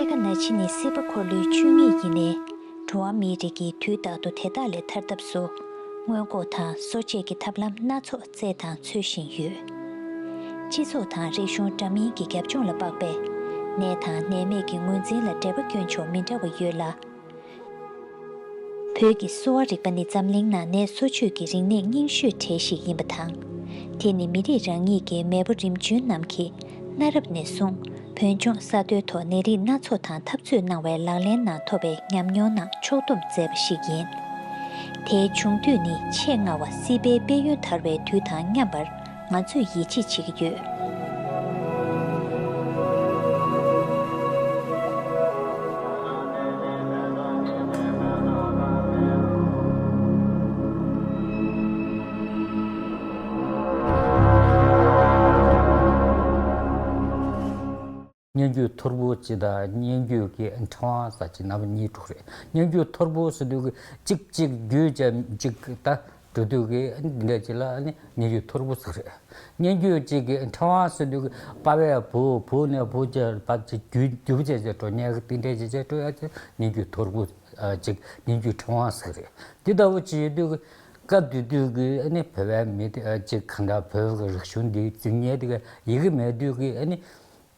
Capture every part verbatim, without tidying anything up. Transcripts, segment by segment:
ཀ་ན་ཆི་ནི་སྲིད་པ་འཁོར་ལོའི་ཆོས་ཉིད་ཡིན་ནས། འགྲོ་བ་མིའི་རིགས་ཀྱིས་དུས་རྟག་ཏུ་དེ་དག་ལས་ཐར་ཐབས་སུ། མངོན་ལྐོག་དང་གསོ་དཔྱད་ཀྱི་ཐབས་ལམ་སྣ་ཚོགས་བཙལ་དང་འཚོལ་བཞིན་ཡོད། སྤྱི་ཚོགས་དང་རིག་གཞུང་འདྲ་མིན་གྱི་རྒྱབ་ལྗོངས་ལ་དཔག་པའི། ནད་དང་ནད་མེད་ཀྱི་ངོས་འཛིན་ལ་འགྲེལ་པ་སྐྱོན་ཕྱོགས་མི་འདྲ་བ་ཡོད་ལ། བོད་ཀྱི་གསོ་བ་རིག་པ་ནི་འཛམ་གླིང་ནང་ནད་གསོ་བཅོས་ཀྱི་རིག་གནས་རྙིང་ཤོས་གྲས་ཤིག་ཡིན་པ་དང་། དེ་ནི་མི་རིགས་རང་ཉིད་ཀྱི་མེས་པོ་རིམ་བྱོན་རྣམས་ཀྱིས་གནའ་རབས་ནས་བཟུང་བོད་ལྗོངས་ས་མཐོའི་ཐོག་ནད་རིགས་སྣ་ཚོགས་དང་འཐབ་རྩོད་གནང་བའི་ལག་ལེན་ནང་ཐོབ་པའི་ཉམས་མྱོང་རྣམས་ཕྱོགས་བསྡོམས་མཛད་པ་ཞིག་ཡིན། དེའི་བྱུང་དུས་ནི་ཆེས་སྔ་བ་སྲིད་པའི་དཔལ་ཡོན་དར་བའི་དུས་དང་མཉམ་པར། ང་ཚོས་ཡིད་ཆེས་བྱེད་ཀྱི་ཡོད། སྙན་བརྒྱུད་ཐོར་བུ་གཅིག་དང་སྙན་བརྒྱུད་ཀྱི་ཕྲེང་བ་ཟེར་གྱི་རྣམ་པ་གཉིས་འདུག་རེད། སྙན་བརྒྱུད་ཐོར་བུ་ཟེར་དུས་ཀྱི་གཅིག་གཅིག་བརྒྱུད་བྱས་གཅིག་ད། འགྲོ་དུས་ཀྱི་འདི་འདྲ་ཅིག་ལ་ནི་སྙན་བརྒྱུད་ཐོར་བུ་ཟེར་རེད། སྙན་བརྒྱུད་ཅིག་གི་ཕྲེང་བ་ཟེར་དུས་ཀྱི་པ་ཕས་བུ་བུ་ནས་བུ་ཅེས་པ་ཅིག་བརྒྱུད་བརྒྱུད་བྱས་བྱས་འགྲོ་མཁན་གྱི་དེ་འདྲ་ཅིག་བྱས་འགྲོ་ཡ་ཅིག་སྙན་བརྒྱུད་ཐོར་བུ་ཅིག་སྙན་བརྒྱུད་ཕྲེང་བ་ཟེར་རེད། འདི་ལྟ་བུ་ཅིག་ཡོད་དུས་ཀྱི་སྐབས་དེ་དུས་ཀྱི་ནི་བོད་པའི་མི་དེ་ཅིག་གང་འདྲ་བོད་ཀྱི་རིག་གཞུང་འདི་འཛིན་མཁན་དེ་ག་ཡི་གེ་མེད་དུས་ཀྱི་ནི།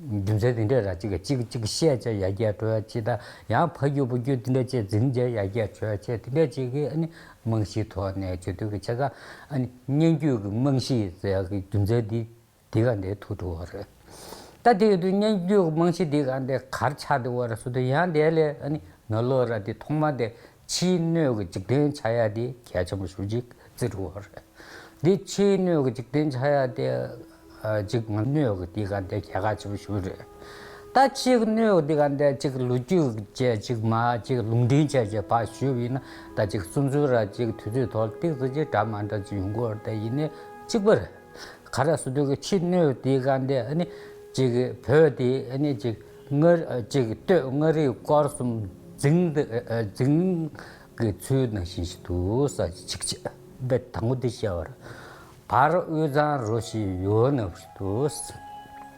རྒྱུ་མཚན་དེ་འདྲས་ར་གཅིག་གཅིག་གཅིག་བཤད་བྱས་ཡར་རྒྱས་འགྲོ་ཡ་ཅིག་དང་ཡང་ཕ་རྒྱུད་བུ་རྒྱུད་དེ་འདྲས་བྱས་འཛིན་བྱས་ཡར་རྒྱས་འགྲོ་ཡ་བྱས་དེ་འདྲས་ཅིག་གི་ཨ་ནི་རྨང་གཞིའི་ཐོག་ནས་བྱེད་དུས་ཀྱི་བྱས་ཙང་ཨ་ནི་སྙན་བརྒྱུད་ཀྱི་རྨང་གཞི་ཟེར་ཡ་གི་རྒྱུ་མཚན་འདི་འདི་ག་འདྲས་ཐུག་འགྲོ་བ་རེད། ད་དེ་ཡོད་དུས་སྙན་བརྒྱུད་ཀྱི་རྨང་གཞི་འདི་ག་འདྲས་གར་ཆགས་འགྲོ་བ་རེད་ཟེར་དུས་ཡང་དེ་ལས་ཨ་ནི་ནོར་ལོ་ར་དེ་ཐོག་མ་དེ་ཕྱིའི་སྣོད་ཀྱི་འཇིག་རྟེན་ཆགས་ཡ་དེ་གལ་ཆེན་པོ་ཞེ་པོ་ཅིག་བརྩི་འགྲོ་བ་རེད། འདི་ཕྱིའི་སྣོད་ཀྱི་འཇིག་རྟེན་ཆགས་ཡ་དེ། ཨ་ཅིག་ང་སྣོད་ཀྱི་འདི་ག་འདི་རྒྱལ་ཁ་ཆེ་པོ་ཞེ་པོ་རེད། ད་ཕྱིའི་སྣོད་ཀྱི་འདི་ག་འདི་ཅིག་ལོ་རྒྱུས་བཅས་ཅིག་མ་ཅིག་ལུང་འདྲེན་བྱས་བྱས་ཕར་ཞུས་པ་ཡིན་ན་ད་ཅིག་སོ་སོའི་ར་ཅིག་དུས་ཚོད་ཐོག་ཏིག་ཙི་ཅིག་འདྲ་མ་འདྲ་ཅིག་ཡོང་གི་ཡོད་རེད། ད་ཡིན་ནའི་གཅིག་པ་རེད། ག་རེ་ཟེར་དུས་ཀྱི་ཕྱིའི་སྣོད་འདི་ག་འདི་ཨ་ནི་ཅིག་བོད་འདི་ཨ་ནི་ཅིག་སྔར་ཅིག་སྟོད་མངའ་རིས་སྐོར་གསུམ་འཛིང་འཛིང་གི་ཚུལ་ནང་བཞིན་ཞིག་འདུག་ས་ཅིག་བྱས། དཔེ་དང་པོ་འདི་བཤད་པར། བར་དབུས་གཙང་རུ་བཞི་ཡུལ་ནག་པོ་ཞིག་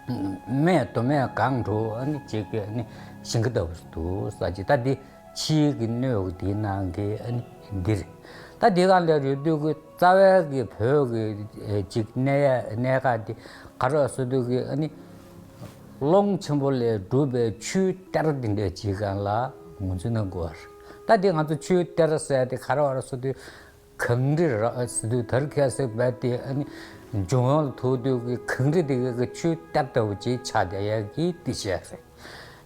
ཏུ། སྨད་མདོ་སྨད་སྒང་དྲུག་ཨ་ནི་གཅིག་གི་ཨ་ནི་ཞིང་ཁ་ལྟ་བུ་ཞིག་འདུག་ས་ཅིག་ད་འདི་ཕྱིའི་གི་སྣོད་ཀྱི་འདིའི་ནང་གི་ཨ་ནི་འདི་རེད། ད་འདི་ག་ལ་རེད་འདུག་གི་རྩ་བའི་གི་བོད་ཀྱི་ཅིག་གནས་ཡ་གནས་ཁ་འདི་ག་རེ་ཟེར་འདུག་གི་ཨ་ནི་ཀློང་ཆེན་པོ་ལས་གྲུབ་པའི་ཆུའི་གཏེར་འདི་འདྲ་ཅིག་གང་ལ་ངོས་འཛིན་གནང་དགོས་པ་རེད། ད་འདི་ང་ཚོ་ཆུའི་གཏེར་ཟེར་དེ་ག་རེ་བ་རེད་ཟེར་དུས། གངས་རི་ར་ཟེར་དུས་དར་ཁ་སེ་བས་ཏེ་ཨ་ནི་འབྱུང་བ་ལ་ཐུག་དུས་ཀྱི་གངས་རི་དེ་གའི་ཆུའི་གཏེར་ལྟ་བུ་ཅིག་ཆགས་བསྡད་ཡ་གི་དེ་བཤད་རེད།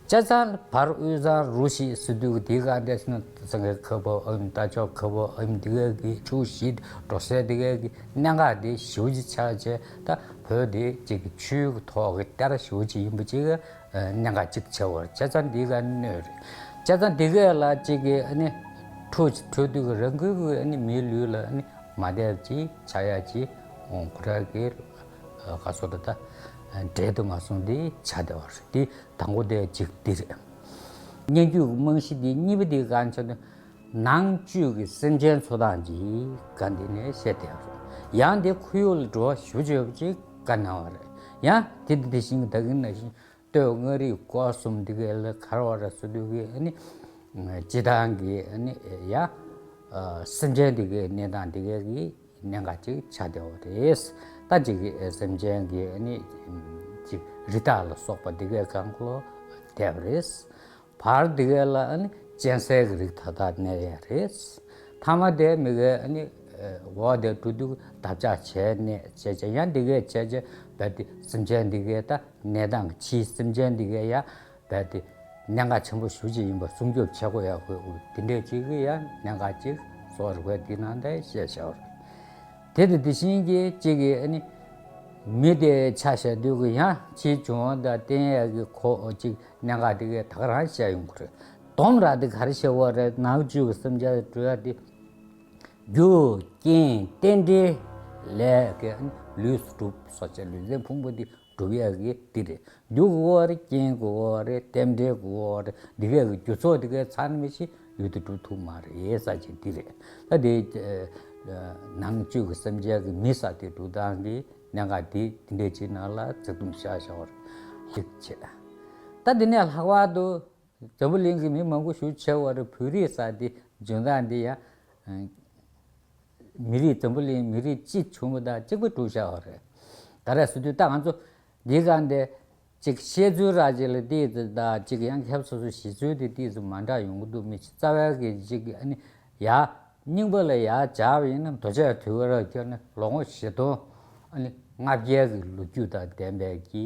བྱས་ཙང་བར་དབུས་གཙང་རུ་བཞི་ཟེར་དུས་ཀྱི་དེ་ག་འདྲ་ཟེར་ན་སེང་གེ་ཁ་བོ་ཨམ་རྟ་མཆོག་ཁ་བོ་ཨམ་དེ་གའི་གི་ཆུ་བཞི་འགྲོ་སའི་དེ་གའི་གི་གནད་འགག་དེ་ཞེ་པོ་ཅིག་ཆགས་བྱས་ད་བོད་དེ་ཅིག་གི་ཆུའི་ཐོག་གི་གཏེར་ཞེ་པོ་ཅིག་ཡིན་པ་ཅིག་གནད་འགག་གཅིག་ཆགས་པ་རེད། བྱས་ཙང་འདི་ག་སྣོད་རེད། བྱས་ཙང་འདི་གས་ལ་གཅིག་གིས་ཨ་ནི་ཁྲུ་ཁྲུ་དུས་ཀྱི་རང་འགུལ་གྱི་ཨ་ནི་མིའི་ལུས་ལ་ཨ་ནི་མ་བསྡད་ཅིག་ཆགས་ཡ་ཅིག་ཁོ་རང་གི་ག་སོ་ད་ད་འབྲེལ་དུ་མ་སོང་འདི་ཆགས་བསྡད་པ་རེད། འདི་དང་པོ་དེ་གཅིག་འདི་རེད། སྙན་བརྒྱུད་ཀྱི་རྨང་གཞི་འདི་གཉིས་པ་འདི་གང་ཆགས་ན་ནང་བཅུད་ཀྱི་སེམས་ཅན་འཚོ་སྟངས་ཀྱི་ག་འདི་ནས་བཤད་བསྡད་པ་རེད། ཡང་འདི་ཁོར་ཡུག་ལ་འགྲོ་བ་ཞུ་བཅོས་པ་ཅིག་ག་གནང་བ་རེད། ཡང་དེ་དེ་དེ་བཞིན་ད་གིན་ནང་བཞིན། སྟོད་མངའ་རིས་སྐོར་གསུམ་འདི་གའི་ལ་ག་རེ་བ་རེད་ཟེར་དུས་ཀྱི་ཨ་ནི། སྤྱི་བཏང་གི་ཨ་ནི་ཡ། སེམས་ཅན་འདི་གའི་གནས་སྟངས་འདི་གའི་གི་གནད་འགག་ཅིག་ཆགས་བསྡད་པ་རེད། ད་ཅིག་གི་སེམས་ཅན་གྱི་ཨ་ནི། ཅིག་རི་དྭགས་ལ་སོགས་པ་འདི་གའི་སྒང་ལོ་བསྡད་པ་རེད། བར་འདི་གའི་ལ་ཨ་ནི་གཅན་གཟན་གྱི་རིགས་ད་ལྟ་གནས་ཡ་རེད། ཐ་མ་དེ་མི་གའི་ཨ་ནི། འོག་དེ་འགྲོ་དུས་བདག་ཅག་བྱས་ནས་བྱས་བྱས་ཡང་འདི་གའི་བྱས་བྱས་བས་ཏེ་སེམས་ཅན་འདི་གའི་ད། གནས་སྟངས་ཕྱིའི་སེམས་ཅན་འདི་གའི་ཡང་རྦད་དེ་གནད་འགག་ཆེན་པོ་ཞེ་པོ་ཅིག་ཡིན་པ་སྲུང་སྐྱོབ་བྱེད་དགོས་ཡག་དགོས་འདི་འདྲས་ཅིག་གི་ཡང་གནད་འགག་ཅིག་བཟོ་རུ་བས་འདི་ནང་དེ་བཤད་བྱ་བ་རེད། དེ་དང་དེ་བཞིན་གྱི་ཅིག་གི་ཨ་ནི་མི་དེ་ཆ་བཞག་དུས་ཀྱི་ཡང་ཕྱིའི་འབྱུང་བ་དང་བརྟེན་ཡག་གི་ཁོ་ཅིག་གནད་འགག་འདི་གའི་ད་ག་རང་བཤད་ཡོང་གི་རེད། སྡོམ་ར་འདི་ག་རེ་བྱེད་དགོས་རེད། ནང་བཅུད་ཀྱི་སེམས་ཅན་འགྲོ་ཡག་འདི། རྒྱུ་རྐྱེན་རྟེན་འབྲེལ་ལས་ཀྱི་ལུས་སུ་གྲུབ་སོགས་བྱས་ལུས་རྟེན་ཕུང་པོ་འདི་སྒྲུབ་ཡག་གི་འདི་རེད། རྒྱུ་དགོས་པ་རེད། རྐྱེན་དགོས་པ་རེད། རྟེན་འབྲེལ་དགོས་པ་རེད། འདི་གའི་རྒྱུ་ཚོགས་འདི་གའི་ཚང་མ་ཞིག་ཡུལ་དུ་གྲུབ་ཐུབ་མ་རེད་ས་ཅིག་འདི་རེད། ད་དེ་ནང་བཅུད་ཀྱི་སེམས་ཅན་གྱི་མི་ས་དེ་སྒྲུབ་སྟངས་ཀྱི་གནད་འགག་འདི་འདི་འདྲས་ཅིག་ནང་ལ་ཚིག་དུམ་བཞག་བཞག་པར་ལེགས་བྱས། ད་འདི་ནས་ལྷག་པར་དུ། འཛམ་བུ་གླིང་གི་མི་མང་པོ་ཞེ་པོ་ཅིག་བར་བོད་རིགས་ཟེར་དེ་འཇོན་ཐང་འདི་ཡང་མི་རིགས་འཛམ་བུ་གླིང་མི་རིགས་གཅིག་བྱུང་བ་དང་གཅིག་པ་གྲུབ་བཞག་པ་རེད། ག་རེ་ཟེར་དུས་ད་ང་ཚོ་འདི་ག་འདི་ཅིག་བཤད་ཚུལ་ར་ཅིག་ལ་ཏིས་ཙི་དང་ཅིག་ཡང་ཁྱབ་སོ་སོ་བྱེད་ཚུལ་དེ་ཏིས་ཙི་མ་འདྲ་ཡོང་གི་འདུག་མི་རྩ་བའི་གི་ཅིག་ཨ་ནི་ཡ་རྙིང་པ་ལ་ཡ་སྦྱར་བ་ཡིན་ན་རྡོ་རྗེ་དུས་ཀ་ར་ཁྱོད་ནི་ལོ་ངོ་བཞི་སྟོང་ཨ་ནི་ལྔ་བརྒྱའི་གི་ལོ་རྒྱུས་དང་ལྡན་པའི་གི་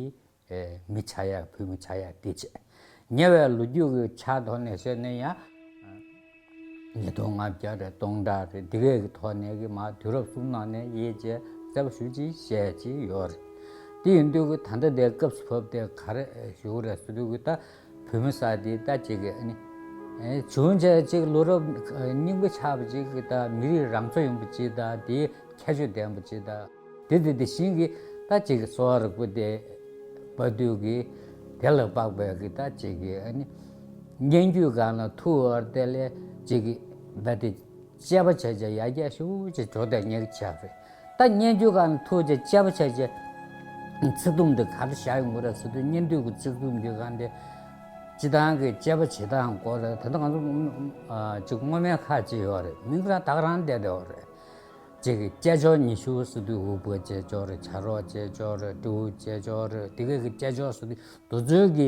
མི་ཆགས་ཡ་བོད་མི་ཆགས་ཡ་དེ་བྱས། ཉེ་བའི་ལོ་རྒྱུས་ཀྱི་ཆ་ཐོག་ནས་བཤད་ན་ཡང་ཉིས་སྟོང་ལྔ་བརྒྱ་རེད་སྟོང་ཕྲག་རེད་འདི་གའི་གི་ཐོག་ནས་གི་མ་དུས་རབས་གསུམ་ནང་ནས་དབྱེ་བྱས་གསལ་པོ་ཞེ་པོ་ཅིག་བཤད་ཀྱི་ཡོད་རེད། དེ་ཡིན་དུས་གི་ད་ལྟ་དེ་སྐབས་སུ་བབས་ཏེ་ག་རེ་ཞུ་གི་རེད་ཟེར་དུས་གི་ད་བོད་མི་ཟེར་དེ་ད་ཅིག་གི་ཨ་ནི་བྱུང་བྱས་ཅིག་ལོ་རབས་རྙིང་པ་ཆགས་པ་ཅིག་གི་ད་མི་རིགས་རང་ཚོ་ཡིན་པ་ཅིག་ད་དེ་ཁྱད་ཆོས་ལྡན་པ་ཅིག་ད། དེ་དེ་དེ་བཞིན་གྱི་ད་ཅིག་གི་གསོ་བ་རིག་པ་དེ་བར་དུས་ཀྱི་དེ་ལ་དཔག་པའི་གི་ད་ཅིག་གི་ཨ་ནི་སྙན་བརྒྱུད་སྒང་ལ་ཐུག་པ་དེ་ལས་ཅིག་གི་རྦད་དེ་དཔྱད་པ་བྱས་བྱས་ཡར་རྒྱས་ཞེ་པོ་ཅིག་འགྲོ་བསྡད་མཁན་ཆགས་རེད། ད་སྙན་བརྒྱུད་སྒང་ལ་ཐུག་བྱས་དཔྱད་པ་བྱས་བྱས་ཚིག་དུམ་དེ་ག་རེ་བཞག་ཡོང་གི་རེད་ཟེར་དུས་སྙན་བརྒྱུད་ཀྱི་ཚིག་དུམ་གྱི་སྒང་དེ་སྤྱི་བཏང་གི་དཔྱད་པ་བྱེད་སྟངས་སྐོར་རེད། ད་ལྟ་ང་ཚོ་ཨ་ཅིག་སྔོ་སྨན་ཁག་ཅིག་ཡོད་རེད། མིང་ར་ད་ག་རང་བསྡད་བསྡད་ཡོད་རེད། ཅིག་གི་དཔྱད་འཇོག་ཉི་ཤུ་ཟེར་དུས་འུག་པ་དཔྱད་འཇོག་རེད། བྱ་རོག་དཔྱད་འཇོག་རེད། སྤྲེའུ་དཔྱད་འཇོག་རེད། དེ་ག་གི་དཔྱད་འཇོག་ཟེར་དུས་དེ་ཚོའི་གི་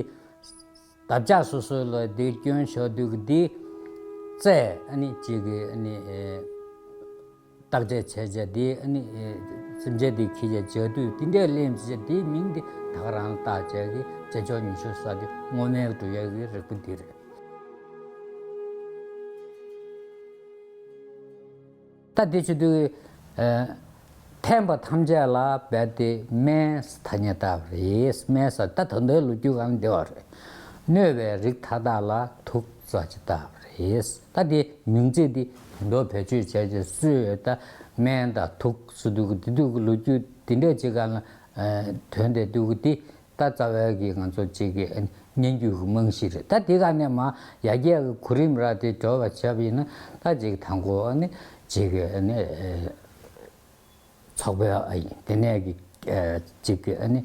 འདབ་ཆགས་སོ་སོ་ལ་དེ་སྐྱོན་བཞག་དུས་གི་དེ་རྩས་ཨ་ནི་ཅིག་གི་ཨ་ནི་ཨེ་བརྟག་དཔྱད་བྱས་བྱས་དེ་ཨ་ནི་ཨེ་སེམས་ཅན་དེ་ཁྱི་ཅག་བྱ་དུས་དེ་འདྲས་ལེན་བྱས་དེའི་མིང་དེ་ད་ག་རང་བཏགས་བྱས་གི་དཔྱད་འཇོག་ཉི་ཤུ་ཟེར་དུས་སྔོ་སྨན་གི་འབྲུ་ཡག་གི་རིགས་པ་འདི་རེད། ད་དེ་བྱེད་དུས་ཨ་ཕན་པ་ཐམས་ཅད་ལ་རྦད་དེ་སྨན་ཟེར་ཐ་སྙད་བཏགས་པ་རེད། སྨན་ཟེར་ད་ད་ལྟའི་ལོ་རྒྱུས་སྒང་བསྡད་པ་རེད། གནོད་པའི་རིགས་མཐའ་དག་ལ་དུག་ཟེར་ཅིག་བཏགས་པ་རེད། ད་དེ་མིང་ཚིག་འདི་ད་དུང་བེད་སྤྱོད་བྱས་བྱས་སུས་ད་སྨན་དང་དུག་ཟེར་དུས་ཀྱི་དེ་དུས་ཀྱི་ལོ་རྒྱུས་དེ་འདྲས་ཅིག་སྒང་ལ་ཨ་ཐོན་བསྡད་དུས་ཀྱི་དེ། ད་རྩ་བའི་གི་ང་ཚོ་གཅིག་གི་སྙན་བརྒྱུད་ཀྱི་རྨང་གཞི་རེད། ད་དེ་ག་ནས་མ་ཡར་རྒྱས་ཀྱི་གོ་རིམ་ར་དེ་འགྲོ་བ་བྱས་པ་ཡིན་ན་ད་གཅིག་དང་པོ་ཨ་ནི་གཅིག་གི་ཨ་ནི་ཚོགས་པ་ཨ་ཡིན། དེ་ནས་གི་གཅིག་གི་ཨ་ནི་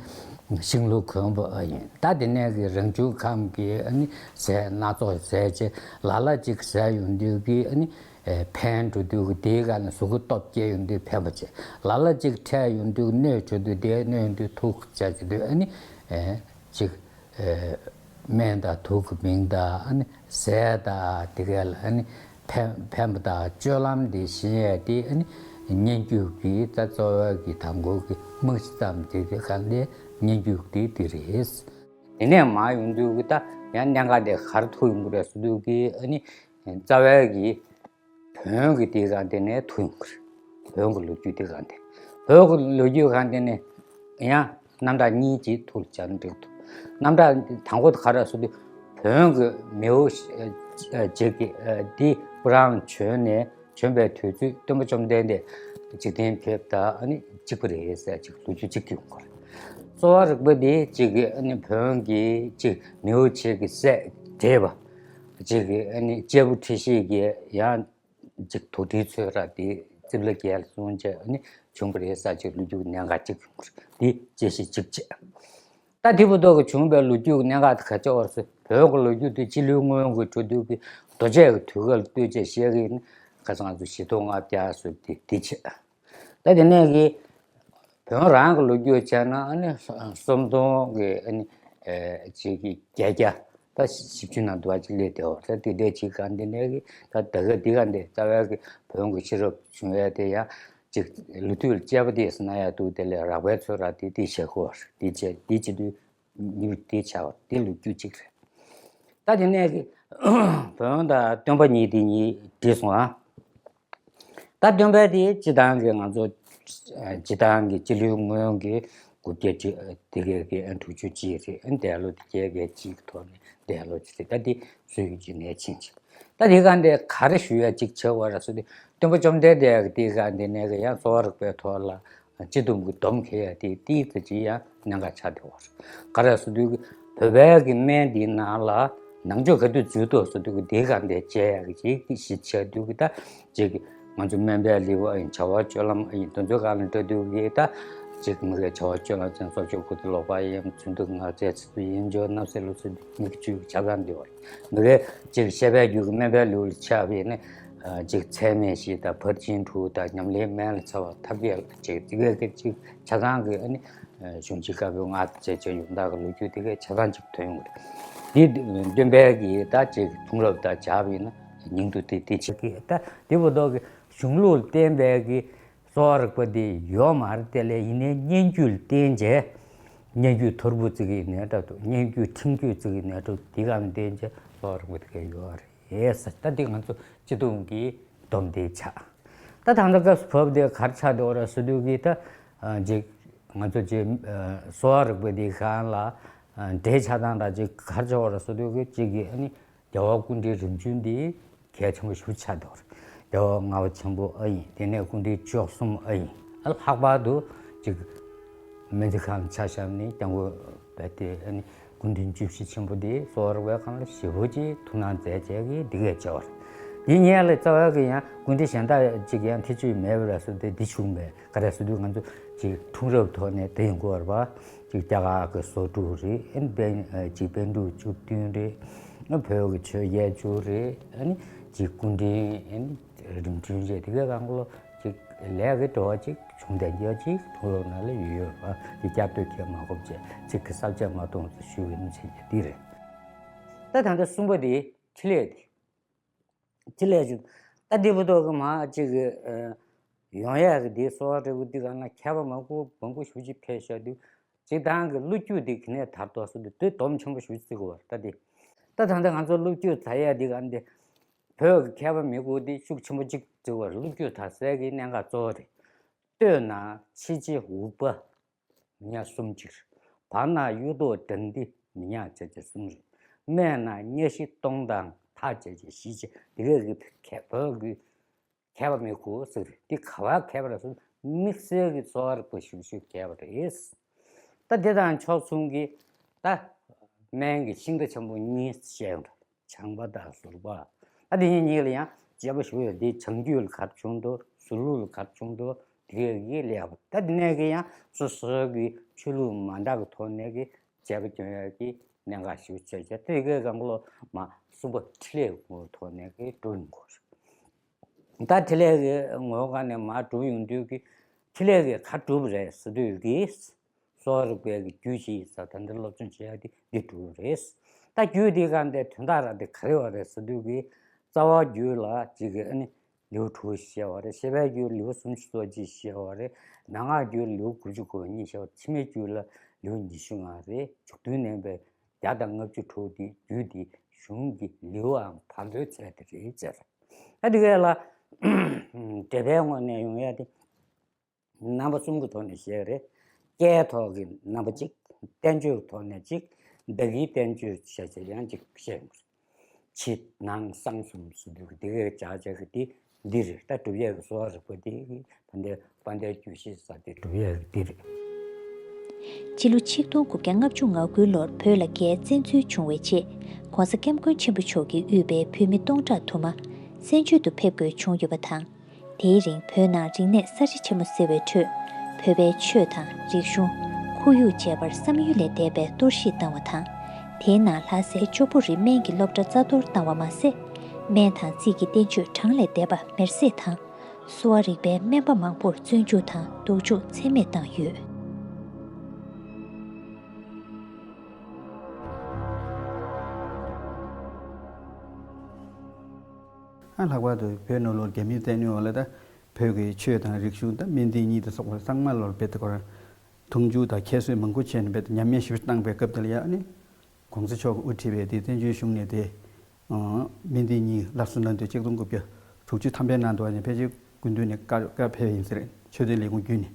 ཤིང་ལུག་གོན་པ་ཨ་ཡིན། ད་དེ་ནས་གི་རང་བྱུང་ཁམས་ཀྱི་ཨ་ནི་ཟས་སྣ་ཚོགས་ཟས་བྱས་ལ་ལ་གཅིག་ཟས་ཡོང་དུས་ཀྱི་ཨ་ནི། ཨེ་ཕན་འགྲོ་དུས་ཀྱི་དེའི་སྒང་ནས་གཟུགས་ཀྱི་སྟོབས་སྐྱེ་ཡོང་དུས་ཕན་པ་བྱེད། ལ་ལ་གཅིག་འཕྲད་ཡོང་དུས་གནོད་འགྲོ་དུས་དེའི་གནོད་ཡོང་དུས་དུག་བྱ་བྱེད་དུས་ཨ་ནི་ཨེ་གཅིག་ཨེ་སྨན་དང་དུག་གི་མིང་དང་ཨ་ནི་ཟས་དང་དེ་ག་ལ་ཨ་ནི་ཕན་ཕན་པ་དང་སྤྱོད་ལམ་དེ་ཤེས་ཡས་དེ་ཨ་ནི་སྙན་བརྒྱུད་ཀྱི་ད་གཙོ་བོ་གི་དང་པོ་གི་རྨང་གཞི་ཙམ་དེ་དེ་ག་ལས་སྙན་བརྒྱུད་དེ་དེ་རེད། དེ་ནས་མར་ཡོང་དུས་ཀྱི་ད་ཡང་གནད་འགག་དེ་ག་རེ་ཐུག་ཡོང་གི་རེད་ཟེར་དུས་ཀྱི་ཨ་ནི་རྩ་བའི་གི་བོན་གྱི་དེ་ག་དེ་ནས་ཐུག་ཡོང་གི་རེད། བོན་གྱི་ལོ་རྒྱུས་དེ་ག་དེ། བོན་གྱི་ལོ་རྒྱུས་ག་དེ་ནས་ཡང་རྣམ་གྲངས་གཉིས་ཀྱིས་ཐུགས་ལ་འཇགས་ན་འགྲིག་འདུག་རྣམ་གྲངས་དང་པོ་དེ་ག་རེ་ཟེར་དུས་བོན་གྱི་མེས་པོ་ཞིག་གི་དེ་སྤུ་རང་བྱོན་ནས་བྱོན་པའི་དུས་ཚོད་སྟོན་པ་བཅོམ་ལྡན་འདས་འཇིག་རྟེན་ཕེབས་དང་ཨ་ནི་གཅིག་པ་རེད་ཟེར་ཅིག་ལོ་རྒྱུས་གཅིག་ཡོང་གི་རེད། གསོ་བ་རིག་པ་དེ་གཅིག་གི་ཨ་ནི་བོན་གྱི་གཅིག་མེས་པོ་ཆེ་གི་སྲས་བགྲེས་པ་གཅིག་གི་ཨ་ནི་གཅེར་བུ་ཁྲི་ཤེས་ཀྱི་ཡང་གཅིག་དོ་ཏིའི་ཚོད་ར་དེ་རྩིབ་ལ་རྒྱལ་གསུངས་བྱས་ཨ་ནི་བྱུང་བ་རེད་ཟེར་ཅིག་ལོ་རྒྱུས་གནད་འགག་གཅིག་ཡོང་གི་རེད། དེ་དཔྱད་གཞི་གཅིག་བྱས། ད་དེ་བར་དུ་གི་བྱུང་བའི་ལོ་རྒྱུས་ཀྱི་གནད་འགག་དེ་ག་ཅི་ཡོད་རེད་ཟེར་བོད་ཀྱི་ལོ་རྒྱུས་དེ་སྤྱི་ལོའི་སྔོན་གྱི་འགྲོ་དུས་ཀྱི་རྡོ་རྗེ་གི་དུས་སྐབས་ལ་ལྟོས་བྱས་བཤད་ཀྱི་ཡིན་ན་ཁ་སང་ང་ཚོ་བཞི་སྟོང་ལྔ་བརྒྱ་ཟེར་དེ་དེ་བྱས། ད་དེ་ནས་ཀྱི་བོན་རང་གི་ལོ་རྒྱུས་བྱས་ན་ཨ་ནི་སུམ་སྟོང་གི་ཨ་ནི་ཅིག་གི་བརྒྱད་བརྒྱ་ད་བཞི་བཅུ་ནང་དུ་བ་ཅིག་སླེབས་བསྡད་ཡོད་རེད། ད་དེ་འདྲས་ཅིག་ག་འདི་ནས་ཀྱི་ད་ད་ག་འདི་ག་འདི་རྩ་བའི་གི་བོན་གྱི་ཤེས་རབ་བྱུང་ཡས་དེ་ཡང་ཅིག་ལོ་དུས་ལ་དཔྱད་པ་དེ་ཟེར་ན་ཡང་འདུག་དེ་ལས་རགས་པའི་ཚོད་ར་དེ་དེ་བྱེད་དགོས་རེད། དེ་བྱེད་དེ་བྱེད་དུས་ཉིན་དེ་ཆགས་པ་དེ་ལོ་རྒྱུས་གཅིག་རེད། ད་དེ་ནས་ཀྱི་བོན་དང་སྟོན་པ་གཉིས་དེ་གཉིས་བྲིས་སོང་ཨ། ད་སྟོན་པ་དེ་སྤྱི་བཏང་གི་ང་ཚོ་སྤྱི་བཏང་གི་སྤྱི་ལོའི་སྔོན་གྱི་དགུ་བརྒྱ་དེ་གའི་གི་དྲུག་ཅུ་གཅིག་རེད། འདས་ལོ་དེ་བརྒྱད་བརྒྱ་གཅིག་གི་ཐོག་ནས་འདས་ལོ་གཅིག་རེད། ད་དེ་སུས་ཀྱི་ནས་ཕྱིན་ཅིག་ད་དེ་ག་འདི་ག་རེ་ཞུ་ཡ་གཅིག་ཆེ་བ་ར་སུ་དེ་སྟོན་པ་བཅོམ་ལྡན་འདས་ཀྱི་དེ་ག་འདི་ནས་གི་ཡང་གསོ་བ་རིག་པའི་ཐོག་ལ་སྤྱི་བསྡོམས་ཀྱི་སྡོམ་ཁེལ་ཡ་དེ་ཏིག་ཙམ་ཅིག་ཡང་གནད་འགག་ཆགས་བསྡད་པ་རེད། ག་རེ་ཟེར་དུས་ཀྱི་བོད་པའི་གི་སྨན་འདིའི་ནང་ལ་ནང་ཆོས་ག་དུས་འཛུལ་ཏོ་ཟེར་དུས་ཀྱི་དེ་ག་འདི་བྱས་ཡ་གི་ཅིག་གི་གཞི་ཆགས་དུས་ཀྱི་ད་ཅིག་གི་ང་ཚོ་སྨན་པའི་ལེའུ་ཨ་ཡིན། བྱ་བ་སྤྱོད་ལམ་ཨ་ཡིན། དེ་ཚོའི་སྒང་ལ་འགྲོ་དུས་ཀྱི་ད་ གཅིག་མི་དགེ་བྱ་བ་བཅོ་ལྔ་ཚན་སྲོག་གཅོད་རྐུ་འདེད་ལོག་པ་གཡེམ་རྫུན་སྡུག་ངག་འཁྱལ་ཚིག་རྩུབ་གཡེམ་སྦྱོར་བརྣབ་སེམས་ལུག་འཚོ་འདི་མི་དགེ་བཅུ་ཆ་ཚང་འདི་བར་མི་དགེ་གཅིག་བཤད་པའི་རྒྱུད་ཀྱི་སྨན་པའི་ལུགས་ལ་ཆགས་པས་ནི། གཅིག་ཚད་མེད་བཞི་དང་ཕར་ཕྱིན་དྲུག་དང་ཉམས་ལེན་སྨན་ལ་འཚེ་བ་ཐབས་མཁས་ལ་གཅིག་དེ་གའི་གཅིག་ཆ་ཚང་གི་ཨ་ནི། གཞུང་ཆེན་བཀའ་པོད་ལྔ་དང་བཅས་བཅས་ཡོངས་གྲགས་ཀྱི་ལོ་རྒྱུས་དེ་གའི་ཆ་ཚང་གཅིག་ཐོན་ཡོང་གི་རེད། དེ་སྟོན་པའི་གི་ད་གཅིག་དུང་རབས་དང་སྦྱར་བ་ཡིན་ན་ཉིང་རྡུལ་དེ་དེ་ཆེ་གི་ད་དེ་བོ་དོ་གི་གཞུང་ལུགས་ལ་བརྟེན་པའི་གི་གསོ་བ་རིག་པ་དེ་ཡོད་མ་རེད། དེ་ལས་ཡིན་ནའི་སྙན་བརྒྱུད་ལ་བརྟེན་བྱས། སྙན་བརྒྱུད་ཐོར་བུ་བརྩི་གི་ནས་འདྲ་འདུག་སྙན་བརྒྱུད་ཕྲེང་བརྒྱུད་བརྩི་གི་ནས་འདྲ་འདུག་དེ་ག་ནས་བརྟེན་བྱས་གསོ་བ་རིག་པ་དེ་ག་ཡོད་རེད་ཟེར། ད་འདི་ང་ཚོ་སྤྱི་བཏང་གི་སྡོམ་དེ་ཆགས། ད་ད་ལྟ་སྐབས་སུ་བབས་དེ་གར་ཆགས་འདུག་ར་སུ་འདུག་གི་ད་ཅིག་ང་ཚོ་ཅིག་གསོ་བ་རིག་པ་འདི་གང་ལ་འབྲེལ་ཆགས་སྟངས་དང་ཅིག་གར་ཆགས་ར་སུ་འདུག་གི་ཅིག་གི་ཨ་ནི། རྒྱལ་བ་སྐུ་ཕྲེང་རིམ་བྱོན་འདི་གལ་ཆེན་པོ་ཞེ་པོ་ཆགས་འདུག་རྒྱལ་བ་ལྔ་པ་ཆེན་པོ་ཨ་ཡིན། དེ་ནས་སྐུ་ཕྲེང་བཅུ་གསུམ་ཨ་ཡིན། ཨ་ལྷག་པར་དུ་ཅིག་སྨན་རྩིས་ཁང་ལ་ཆ་བཞག་ནས་སྐྱབས་མགོན་རྦད་དེ་ཨ་ནི་སྐུ་ཕྲེང་བཅུ་བཞི་ཆེན་པོ་འདི་གསོ་བ་རིག་པའི་སྒང་ལ་ཞེ་པོ་ཅིག་ཐུགས་སྣང་མཛད་བྱས་ཀྱི་འདི་གས་བྱས་པ་རེད། འདི་ཉིད་ལ་རྩ་བ་གི་ཡང་སྐུ་ཕྲེང་གཞན་དག་ཅིག་ཡང་ཐེ་བྱུས་མེད་པ་ར་སུ་དེ་འདི་བྱུང་མེད། ག་རེ་སུ་དུས་ང་ཚོ་ཅིག་འཁྲུངས་རབས་ཐོག་ནས་དེ་ཡིན་དགོས་པ་ཅིག་རྒྱ་གར་གི་བཟོ་དྲུག་རེད། ཨ་ནི་པཎ་ཅིག་པཎ་གྲུབ་བཅུ་བདུན་རེད། ཨ་བོད་ཀྱི་ཆོས་རྒྱལ་བཅུ་རེད། ཨ་ནི་ཅིག་སྐུ་ཕྲེང་ཨ་ནི་རིམ་བྱོན་བཅས་དེ་གའི་སྒང་ལོ་ཅིག་ལས་ཀྱི་འགྲོ་བ་ཅིག་བྱུང་དང་རྒྱ་ཅིག་འཁྲུངས་རབས་ནང་ལ་ཡོད་ཡོད་པ་དེ་བསྐྱར་ཟློས་བྱེད་མ་དགོས་བྱས་ཚིག་གི་གསལ་བྱེད་མ་གཏོང་ཟེར་ཞུ་གི་ཡིན་བྱས་ཀྱི་འདི་རེད། ད་ད་ལྟ་གསུམ་པ་དེ་ཕྲིན་ལས་དེ། ཅི་ལས་བྱུང་། ད་འདི་བུ་ཐོག་གི་མ་ཅིག་གི་ཡོང་ཡག་གི་འདི་གསོ་བ་རིག་པ་འདི་ག་ན་མཁས་པ་མང་པོ་མང་པོ་ཞུ་ཅིག་ཕེབས་ཤག་འདུག་སྤྱིར་བཏང་གི་ལོ་རྒྱུས་འདི་གི་ནས་དར་ཐོག་སུ་འདུག་དེ་སྡོམ་ཆེན་པོ་ཞུ་བརྩི་གི་བར་ད་འདི། ད་ད་ལྟ་ང་ཚོ་ལོ་རྒྱུས་དར་ཡག་འདི་ག་འདི་བོད་ཀྱི་མཁས་པ་མི་དགུ་འདི་ཤུགས་ཆེན་པོ་ཅིག་བརྩི་བར་ལོ་རྒྱུས་དར་སའི་གི་གནད་འགག་གཙོ་བོ་རེད། སྟོད་ན་ཕྱི་རྗེ་འུག་པ། མི་ཉག་གསུམ་གཅིག་བར་ན་གཡུ་ཐོག་དགྲ་འདུལ་མི་ཉག་བྱས་བྱས་གསུམ་རེད། སྨད་ན་གཉའ་ཤིང་སྟོང་དང་ཐག་བཅད་བྱས་བཞི་བྱས་དེ་གས་ཀྱི་མཁས་པ་གི་མཁས་པ་མི་དགུ་ཟེར་རེད། འདི་ག་བ་མཁས་པ་རེད་ཟེར་དམིགས་བསལ་གྱི་གསོ་བ་རིག་པ་ཞུ་ཞུ་མཁས་པ་རེད། ད་དེ་དང་ཕྱོགས་མཚུངས་ཀྱི་ད་སྨན་གྱི་ཤིང་རྟ་ཆེན་པོ་གཉིས་བཤད་ཡོད་རེད། བྱང་པ་དང་ཟུར་པ། ད་དེ་གཉིས་གཉིས་ལ་ཡང་དཔྱད་པ་ཞུ་ཡོད། འདི་བྱང་རྒྱུད་ལ་ག་རེ་བྱུང་འདུག་ཟུར་ལུགས་ལ་ག་རེ་བྱུང་འདུག་དེ་གས་ཀྱི་ལེགས་པ། ད་དེ་ནས་ཀྱི་ཡང་སོ་སོའི་གི་ཆོས་ལུགས་མ་འདྲ་གི་ཐོག་ནས་ཀྱི་དཔྱད་པ་སྐྱོན་ཡག་གི་གནད་འགག་ཞིག་བྱས་བྱས་དེ་གས་གང་ལོ་མ་གསུམ་པ་ཕྲིན་ལས་ཀྱི་ཐོག་ནས་ཀྱི་འགྲོ་ཡོང་གི་རེད། ད་ཕྲིན་ལས་ཀྱི་ངོ་བོ་ག་ནས་མ་གྲུབ་ཡོང་དུས་ཀྱི་ཕྲིན་ལས་ཀྱི་ག་གྲུབ་རེད་ཟེར་དུས་ཀྱི། གསོ་བ་རིག་པའི་གི་རྒྱུད་བཞི་ཟེར་ད་འདི་སློབ་སྦྱོང་བྱེད་ཡག་དེ་འདི་གྲུབ་རེད། ད་རྒྱུད་འདི་ག་འདི་དོན་དག་ར་འདི་ག་རེ་བ་རེད་ཟེར་དུས་ཀྱི། རྩ་བ་རྒྱུད་ལ་གཅིག་གི་ཨ་ནི་ལེའུ་དྲུག་བཤད་པ་རེད། བཤད་པའི་རྒྱུད་ལེའུ་སུམ་ཅུ་སོ་གཅིག་བཤད་པ་རེད། མན་ངག་རྒྱུད་ལེའུ་དགུ་བཅུ་གོ་གཉིས་བཤད་པ། ཕྱི་མའི་རྒྱུད་ལ་ལེའུ་ཉི་ཤུ་ལྔ་རེད། མཇུག་བསྡུ་ནས་པའི་བརྒྱ་དང་ལྔ་བཅུ་དྲུག་འདི་རྒྱུད་འདི་གཞུང་གི་ལེའུའམ་བར་དོའི་ཚད་དེ་རེད་ཟེར། ད་འདི་ག་ལ་འགྲེལ་པའི་ངོས་ནས་ཡོང་ཡག་དེ། རྣམ་པ་གསུམ་གྱི་ཐོག་ནས་བཤད་རེད། སྐྱེའི་ཐོག་གི་རྣམ་པ་གཅིག་བསྟན་བཅོས་ཀྱི་ཐོག་ནས་གཅིག་བདག་གིས་བསྟན་བཅོས་བྱས་བྱས་ཡང་གཅིག་བཤད་ཡོང་གི་རེད། ཕྱི་ནང་གསང་གསུམ་ཟེར་དུས་འདི་གའི་བྱ་བྱེད་ཀྱི་དེ་འདི་རེད། ད་སྒྲུབ་ཡས་ཀྱི་གསོ་བ་རིག་པ་དེ་ད་ལྟའི་དཔལ་ལྡན་རྒྱུད་བཞི་ཟེར་དེ་སྒྲུབ་ཡས་ཀྱི་དེ་རེད། སྤྱི་ལོ་ཆིག་སྟོང་དགུ་བརྒྱ་ལྔ་བཅུ་ང་དགུའི་ལོར་བོད་ལ་རྒྱའི་བཙན་འཛུལ་བྱུང་བའི་རྗེས། ༸གོང་ས་༸སྐྱབས་མགོན་ཆེན་པོ་མཆོག་གིས་དབུས་པའི་བོད་མི་སྟོང་ཕྲག་དུ་མ་བཙན་བྱོལ་དུ་ཕེབས་དགོས་བྱུང་ཡོད་པ་དང་། དེའི་རིང་བོད་ནང་རིག་གནས་གསར་བརྗེ་ཆེན་མོ་སེལ་བའི་ཁྲོད། བོད་པའི་ཆོས་དང་རིག་གཞུང་། ཁོར་ཡུག་བཅས་པར་བསམ་ཡུལ་ལས་འདས་པའི་གཏོར་བཤིག་བཏང་བ་དང་། དེའི་ནང་ལྷ་སའི་ཅོག་པོ་རི་སྨན་གྱི་སློབ་གྲྭ་རྩ་གཏོར་བཏང་བ་མ་ཟད། སྨན་དང་རྩིས་ཀྱི་བསྟན་བཅོས་གྲངས་ལས་འདས་པ་མེར་སྲེག་དང་། གསོ་བ་རིག་པའི་སྨན་པ་མང་པོར་བཙོན་འཇུག་དང་སྡུག་སྦྱོང་ཚད་མེད་བཏང་ཡོད། ཨ་ལྷག་པར་དུ་བོད་ནང་ལོགས་རྒྱ་མིའི་བཙན་གནོན་འོག་ལ་ད་བོད་ཀྱི་ཆོས་དང་རིག་གཞུང་དང་སྨན་དེ་གཉིས་དང་སོགས་པ་ཚང་མ་ལོར་རྦད་དེ་ཁོ་རང་མཐོང་ཆུང་དང་ཁྱད་གསོད་མང་པོ་བྱས་ནས་རྦད་དེ་ཉམས་ཉེས་ཞེ་པོ་བཏང་པའི་སྐབས་དེ་ལ་ཡ་ཨ་ནི། ༸གོང་ས་མཆོག་གིས་དབུ་ཁྲིད་པའི་དེ་བཙན་བྱོལ་གཞུང་ནས་དེ། སྨན་དེ་གཉིས་སླར་གསོ་གནང་དུས་ཆིག་སྟོང་དགུ་བརྒྱ་དྲུག་ཅུ་ཐམ་པའི་ནང་དུ་བ་ནས་ཕལ་ཆེར་སྐུ་མདུན་ནས་བཀའ་བཀའ་ཕེབས་ཡིན་ཟེར། ཆོས་དོན་ལས་ཁུངས་བརྒྱུད་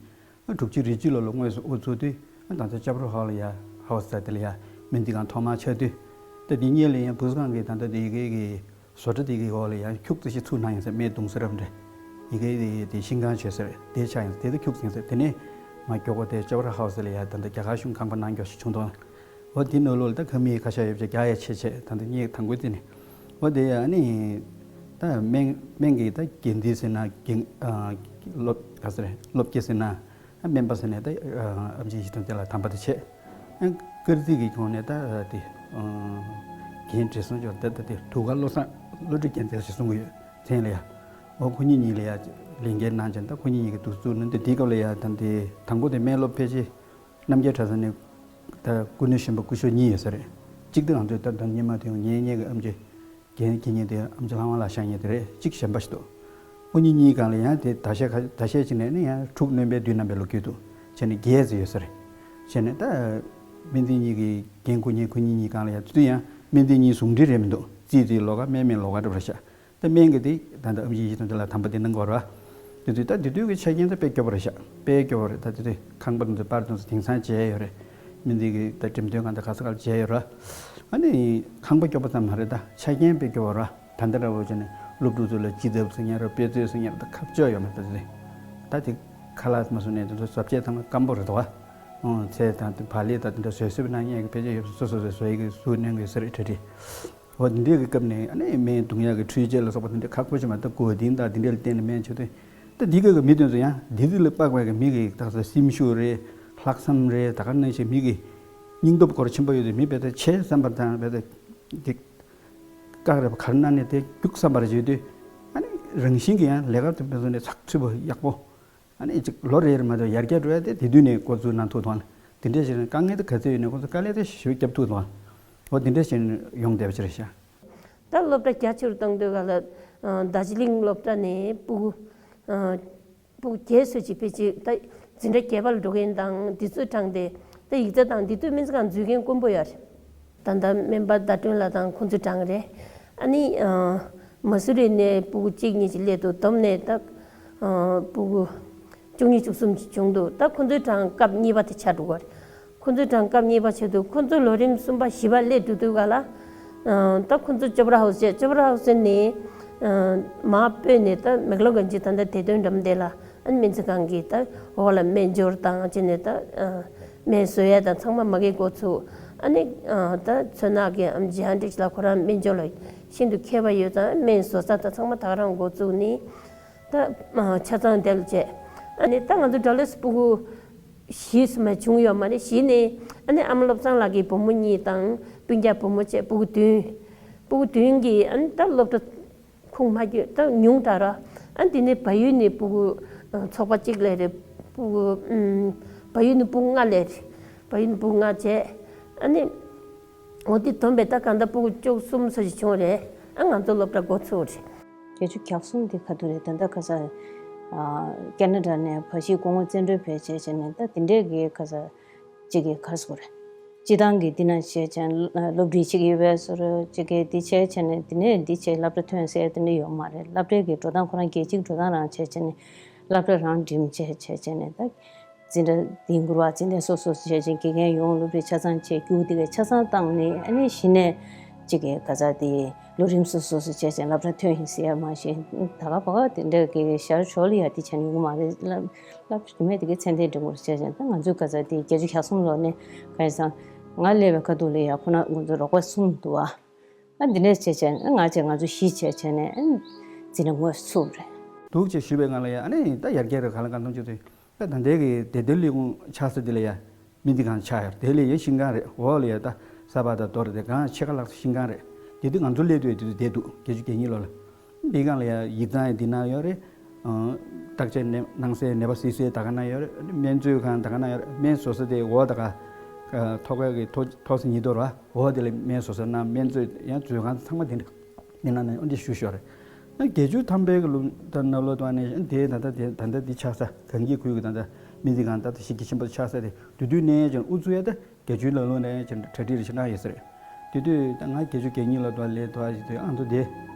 ནས། དྲུག་ཅུ་རེ་གཅིག་ལོ་ལ་དངོས་སུ་དབུ་ཚུགས་དུས་ད་ལྟ་ཅབ་ར་ཧའོ་ལ་ཡ་ཧའོ་ཟེར་དེ་ལ་ཡ་སྨན་དེ་གང་ཐོག་མར་ཆགས་དུས། ད་དེ་གཉིས་ལ་ཡང་བུ་གང་གིས་ད་ལྟ་དེ་གའི་གི་བཟོ་གྲྭ་དེ་གའི་འོག་ལ་ཡང་ཁྱུག་ཙམ་ཞིག་ཚུགས་གནང་ཡིན་ཟེར། སྨན་བརྡུང་ས་རབ་འདྲ། ཡི་གེ་དེ་དེ་ཤིང་ཁང་བྱས་ཟེར་དེ་ཆགས་ཡིན་ཟེར། དེ་ད་ཁྱུག་ཙམ་ཡིན་ཟེར། དེ་ནས་མ་མགྱོགས་པོ་དེ་ཅབ་ར་ཧའོ་ཟེར་ལ་ཡ་ད་ལྟ་རྒྱ་གར་གཞུང་ཁང་པ་གནང་མགྱོགས་ཤིག་བྱུང་དོན། འོ་དེ་ནང་ལོགས་ལ་ད་ཁ་མིག་ཁ་ཤས་ཡོད་ཅེས་རྒྱ་ཡ་ཆེ་ཆེ་ད་ལྟ་གཉིས་དང་པོའི་དེ་ནས། འོ་དེ་ཡ་ནི་ད་སྨན་སྨན་གྱི་ད་དགེ་འདུན་ཟེར་ན་དགེ་ཨ་སློབ་ག་ཟེར་སློབ་དགེ་ཟེར་ན་ སྨན་པ་ཟེར་ནས་ད་ཨ་ཨེམ་ཆི་ཡེ་ཤེས་དོན་ལྡན་ལགས་དམ་པ་དེ་བྱས། ཨ་དཀར་མཛེས་ཀྱི་ཁོངས་ནས་ད་དེ་ཨ་རྒན་བགྲེས་སོང་ཅིག་ཡོད་རེད། ད་ད་དེ་དུ་དཀར་བློ་བཟང་བློ་གྲོས་རྒྱལ་མཚན་ཞེས་གསུང་གི་ཡོད་མཚན་ལ་ཡ། འོ་ཁོ་གཉིས་གཉིས་ལ་ཡ་ལས་འགན་གནང་བྱས། ད་ཁོ་གཉིས་གཉིས་ཀྱིས་འདུག་བཙུགས་ནས་འདི་དེའི་སྐབས་ལ་ཡ་ད་དེ་དང་པོ་དེ་སྨན་སློབ་ཕལ་ཆེར་རྣམ་རྒྱལ་གྲྭ་ཚང་ནས་ད་སྐུ་ནུས་གཞོན་པ་སྐུ་ཞབས་གཉིས་ཡོད་ས་རེད། གཅིག་དེ་ང་ཚོས་ད་དོན་རྙིང་མ་དེ་ངེད་གཉིས་ཀྱི་ཨེམ་ཆི་རྒན་རྒན་གཉིས་དེ་ཨེམ་ཆི་ལྷ་དབང་ལགས་ཤག་གཉིས་དེ་རེད། གཅིག་གཞན་པ་ཞིག་འདུག་ཁོ་གཉིས་གཉིས་སྒང་ལ་ཡང་དེ་ཟླ་ཤས་ཁ་ཟླ་ཤས་ཅིག་ནས་ནི་ཡང་འཁྲུག་སྣོན་པའི་དུས་རྣམ་པའི་ལོ་རྒྱུས་འདུག་བྱས་ནས་རྒྱས་ཙམ་ཡོད་ས་རེད། བྱས་ནས་ད་སྨན་རྩིས་གཉིས་ཀྱི་རྒན་ཁོ་གཉིས་ཁོ་གཉིས་གཉིས་སྒང་ལ་ཡང་དེ་དུས་ཡང་སྨན་རྩིས་གཉིས་ཟུང་འབྲེལ་རེད་མི་འདུག་རྩིས་རྩིས་ལོགས་ཀ་སྨན་སྨན་ལོགས་ཀ་འདྲ་པོ་རེད་ཤག་ད་སྨན་གྱི་དེ་ད་ལྟ་ཨེམ་ཆི་ཡེ་ཤེས་དོན་ལྡན་ལགས་དམ་པ་དེ་གནང་གི་ཡོད་རེད་བ། དེ་དུས་ད་དེ་དུས་ཀྱི་ཆ་རྐྱེན་ད་དཔེ་སྐྱོ་པོ་རེད་ཤག་དཔེ་སྐྱོ་པོ་རེད། ད་དེ་དུས་ཁང་པ་དེ་ཚོ་པར་དེ་ཚོ་དེང་སང་མཇལ་ཡོད་རེད། སྨན་རྩིས་ཀྱི་ད་འགྲེམས་སྟོན་ཁང་དང་ག་ས་ག་ལ་མཇལ་ཡོད་རེད། ཨ་ནི་ཁང་པ་སྐྱོ་པོ་ཙམ་མ་རེད། ད་ཆ་རྐྱེན་དཔེ་སྐྱོ་པོ་རེད། ད་ལྟ་འདྲ་པོ་བྱས་ནས་སློབ་ཕྲུག་ཚོ་ལ་ཅི་ལྟ་བུ་ཟེར་མཁན་རེད། དཔེ་མཛོད་ཟེར་མཁན་རེད། ད་ཁ་ཕྱོགས་ཡོད་མ་རེད། ད་དེ་ད་དེ་ཁ་ལག་མ་བཟོ་ནས་དེ་ཚོ་བཟོ་བཅོས་ཚང་མ་སྐམ་པོ་རེད་དོ། ཨོ་ཚལ་དང་དེ་བག་ལེབ་དང་དེ་འདྲ་བཟོས་བཟོས་གནང་མཁན་གྱི་ཕལ་ཆེར་ཡོད་པ། སོ་སོ་སོ་སོ་ཡི་གི་བཟོས་གནང་གི་ཡོད་ས་རེད། གྲ་སྒྲིག་འོ་འདི་འདྲའི་གི་སྐབས་ནས་ཨ་ནི་སྨན་བཏུང་ཡག་གི་འཕྲུལ་ཆས་ལ་སོགས་པ་དེ་འདྲ་ཁག་པོ་ཞིག་མ་གཏོགས་གོ་དིང་དང་དེ་འདྲ་ལ་བརྟེན་ནས་སྨན་མཆོད་དེ། ད་འདི་ག་གི་མི་དེ་ཚོ་ཡང་འདི་འདི་ལ་དཔག་པའི་གི་མི་གི་ད་ས་སེམས་ཤུགས་རེད། ལྷག་བསམ་རེད། ད་ག་ནང་བཞིན་མི་གི་སྙིང་སྟོབས་སྐོར་ཆེན་པོ་ཡོད་དེ། མི་དཔེ་ད་བྱས་བསམ་པ་དང་དཔེ་ད་འདི་བཀག་རེད་པ་ག་རེ་གནང་ནས་དེ་རྒྱུགས་བསམ་པ་རེ་བྱས་དུས། ཨ་ནི་རང་བཞིན་གི་ཡང་ལས་ཀ་དེ་དཔེ་བཟོ་ནས་ཚགས་ཚུད་པོ་ཡག་པོ། ཨ་ནི་ཅིག་ལོ་རེ་རེ་མ་གཏོགས་ཡར་རྒྱས་འགྲོ་ཡ་དེ་དེ་དུས་ནས་འགོ་འཛུགས་གནང་ཐུབ་དང་། དེ་འདྲས་བྱས་ནས་དཀའ་ངལ་དེ་ག་ཚོད་ཡོད་ནས་ཁོ་ཚོ་དཀའ་ལས་དེ་ཞེ་པོ་བརྒྱབ་ཐུབ་དང་། འོ་དེ་འདྲས་བྱས་ནས་ཡོང་བསྡད་པ་ཅིག་རེད་ཤག་ད་སློབ་གྲྭ་རྒྱ་ཆེ་རུ་བཏང་དུས་ག་ལ་ཨ་རྡོ་རྗེ་གླིང་སློབ་གྲྭ་ནས་ཕྲུ་གུ་ཨ་ཕྲུ་གུ་བརྒྱད་ཙམ་ཅིག་ཕལ་ཆེར་ད་འཛིན་གྲྭ་བརྒྱད་པ་ལ་འགྲོ་མཁན་དང་དེ་ཚོ་དྲངས་ཏེ། ད་ཡིག་ཚད་དང་དེ་དུས་སྨན་རྩིས་ཁང་འཛུལ་མཁན་དཀོན་པོ་ཡོད་རེད། ད་ལྟ་སྨན་པ་ཟླ་སྒྲོན་ལགས་དང་ཁོང་ཚོས་དྲངས་རེད། ཨ་ནི་ཨ་མ་སུ་རི་ནས་ཕྲུ་གུ་གཅིག་གཉིས་ཅིག་སླེབས་འདུག་བསྡོམས་ནས་ད་ཨ་ཕྲུ་གུ་བཅུ་གཉིས་བཅུ་གསུམ་ཅིག་བྱུང་འདུག་ད་ཁོང་ཚོའི་གྲངས་སྐབས་གཉིས་པ་དེ་ཆགས་འགྲོ་གི་རེད། ཁོང་ཚོའི་གྲངས་སྐབས་གཉིས་པ་ཆགས་འདུག་ཁོང་ཚོ་ལོ་རིམ་གསུམ་པ་བཞི་པ་སླེབས་འགྲོ་དུས་ག་ལ་ཨ་ད་ཁོང་ཚོ་ཅོ་པ་ར་ཧའུ་སི་བྱས། ཅོ་པ་ར་ཧའུ་སི་ནས་ཨ་མར་སྤོས་ནས་ད་མེག་ལོར་གྷན་ཇི་ད་ལྟ་བདེ་དོན་འགྲམ་དེ་ལ། ཨ་ནི་སྨན་རྩིས་ཁང་གི་ད་འོག་ལ་སྨན་སྦྱོར་དང་བྱས་ནས་ད་ཨ་སྨན་བཟོ་ཡ་དང་ཚང་མ་མ་གི་འགོ་ཚུགས། ཨ་ནི་ཨ་ད་མཚོ་ནག་གི་ཨམ་ཇི་ཧན་ཏྲིག་ལགས་ཁོ་རང་སྨན་སྦྱོར་ལ་ཤིན་ཏུ་མཁས་པ་ཡོད་ཙང་། སྨན་བཟོ་ས་དང་ཚང་མ་ད་ག་རང་འགོ་བཙུགས་ནས་ད་ཨ་ཆ་ཚང་དེ་ལ་བྱས། ཨ་ནི་ད་ང་ཚོ་ཌལ་ལེས་ཕྲུ་གུ་བཞི་ཙམ་བྱུང་ཡོད་མ་རེད། བཞི་ནས་ཨ་ནི་ཨ་མ་བློ་བཟང་ལགས་ཀྱི་བུ་མོ་གཉིས་དང་སྤུན་ཀྱག་བུ་མོ་བྱས་ཕྲུ་གུ་བདུན། ཕྲུ་གུ་བདུན་གྱིས་ཨ་ནི་ད་སློབ་གྲྭ་ཁུངས་མ་འཁྱོལ་ད་ཉུང་དྲགས་ར། ཨ་འདི་ནས་བལ་ཡུལ་ནས་ཕྲུ་གུ་ཚོགས་པ་གཅིག་སླེབས་རེད། ཕྲུ་གུ་ཨུམ་བལ་ཡུལ་ནས་ཕྲུ་གུ་ལྔ་སླེབས་རེད། བལ་ཡུལ་ནས་ཕྲུ་གུ་ལྔ་བྱས། ཨ་ནི་འོ་དེ་བསྡོམས་པས་ད་གང་ལྟར་ཕྲུ་གུ་བཅུ་གསུམ་ཙམ་ཞིག་བྱུང་རེད། ཨ་ང་ཚོ་སློབ་གྲྭ་འགོ་ཚུགས་རེད། བརྒྱད་ཅུ་གྱ་གསུམ་དེ་ག་དུས་རེད། ད་ལྟ་ཁ་སང་ཨ་ཁེ་ན་ཌ་ནས་ཕ་གཞིས་སྐུ་ངོ་བརྩོན་འགྲུས་བེད་སྤྱད་བྱས་ནས་ད་དེ་འདྲས་ཀྱི་ཁ་སང་གཅིག་གིས་ག་རེ་ཟེར་དགོས་རེད། སྤྱི་བཏང་གི་འདི་ན་བྱས་ཙང་སློབ་ཁྲིད་བྱེད་ཀྱི་ཡོད་པའི་བཟོ་འདྲ། གཅིག་གིས་འདི་བྱས་བྱས་ནས་འདི་ནས་འདི་བྱས་སློབ་གྲྭ་ཐོན་ཟེར་དེ་འདྲ་ཡོད་མ་རེད། སློབ་གྲྭའི་གི་འགྲོ་སྟངས་ཁོ་རང་རྒྱལ་སྤྱིའི་འགྲོ་སྟངས་རང་བྱས་བྱས་ནས་སློབ་གྲྭ་རང་འགྲིམ་བྱས་བྱས་བྱས་ནས་ད་འཛིན་གྲྭ་འདི་འགོར་བ་འཛིན་གྲྭ་སོ་སོ་བྱས་བྱས་དགེ་རྒན་ཡོང་། སློབ་ཁྲིད་ཆ་ཚང་བྱས། རྒྱུགས་འདི་གའི་ཆ་ཚང་བཏང་ནས། ཨ་ནི་གཞི་ནས་གཅིག་གིས་ག་ཚ་དེ་ལོ་རིམ་སོ་སོ་སོ་བྱས་བྱས་སློབ་གྲྭ་ཐོན་ཡིན་ཟེར་ཡ་མ་གཞི་ད་ག་བ་ག་དེ་འདྲ་གི་ཞར་ཞོར་ལ་ཡ་དེ་བྱས་ནས་ཡོང་གི་མ་རེད། སློབ་སློབ་རིམ་དེ་གའི་ཚད་ལྡན་འགྲིམ་དགོས་བྱས་བྱས། ད་ང་ཚོའི་ག་ཚ་དེ་བརྒྱད་ཅུ་གྱ་གསུམ་ལོ་ནས་ག་ཡིན་ཙང་ང་སླེབས་པའི་ཁ་ཐུག་ལ་ཡ་ཁོ་ན་ང་ཚོ་རོགས་པ་གསུམ་འདུག་ཨ། ཨ་འདི་ནས་བྱས་བྱས་ང་བྱས་ང་ཚོ་བཞི་བྱས་བྱས་ནས་ཨ་འཛིན་གྲྭ་དངོས་སུ་ཚུགས་རེད། འདུག་ཅེས་ཞུས་པའི་ངང་ལ་ཡ། ཨ་ནི་ད་ཡར་རྒྱས་རེད། ག་ལ་གང་ཐུབ་ཅིག་ཚོས། ད་ད་ལྟའི་གི་བདེ་སྡོད་ལས་ཁུངས་ཆགས་ས་དེ་ལ་ཡ་སྨན་རྩིས་ཁང་ཆགས་ཡོད་རེད། དེ་ལ་ཡ་ཤིང་ཁང་རེད། འོག་ལ་ཡ་ད་ས་ཕག་དང་རྡོ་རེད། དེ་སྒང་ཕྱེད་ཀ་ལྷག་ས་ཤིང་ཁང་རེད། དེ་དུས་ང་ཚོ་སླེབས་དུས་དེ་དུས་བསྡད་འདུག་བརྒྱད་ཅུ་གྱ་གཉིས་ལོ་ལ། འདི་སྒང་ལ་ཡ་ཡིག་ཚང་ཡ་འདི་ན་ཡོད་རེད། ཨ་བརྟག་དཔྱད་ནད་གནང་སའི་ནད་པ་གཟིགས་སའི་ད་ག་ན་ཡོད་རེད། སྨན་བཙོས་ཁང་ད་ག་ན་ཡོད་རེད། སྨན་བཟོ་ས་དེ་འོག་ད་ག་ཨ་ཐོག་ཁའི་གི་ཐོག་ཐོག་ས་ཉིས་ཐོག་རེད་བ། འོག་དེ་ལ་སྨན་བཟོ་ས་ནང་སྨན་བཙོས་ཡང་བཙོས་ཁང་ཚང་མ་དེ་འདྲ། འདི་ནང་ནས་ཨ་འདི་ཞུ་ཞོར་རེད། ཨ་བརྒྱད་ཅུ་ཐམ་པའི་གི་ལོ་ད་ནང་ལོ་དུ་ནས་ཨ་དེ་ད་ལྟ་དེ་ད་ལྟ་འདི་ཆགས་ས་གངས་སྐྱིད་ཁུལ་གི་ད་ལྟ་སྨན་རྩིས་ཁང་ད་ལྟ་གཞི་རྒྱ་ཆེན་པོ་ཆགས་ས་དེ་དེ་དུས་ནས་ཀྱང་ཨུ་ཚུགས་ཡ་ད་བརྒྱད་ཅུའི་ལོ་ལོ་ནས་ཀྱང་གྲ་སྒྲིག་རེ་ཞིག་གནང་ཡོད་ས་རེད། དེ་དུས་ད་ང་བརྒྱད་ཅུ་གྱ་གཉིས་ལོ་དུ་ལས་དུ་ཞིག་དུས་ཨ་ཚོ་དེ་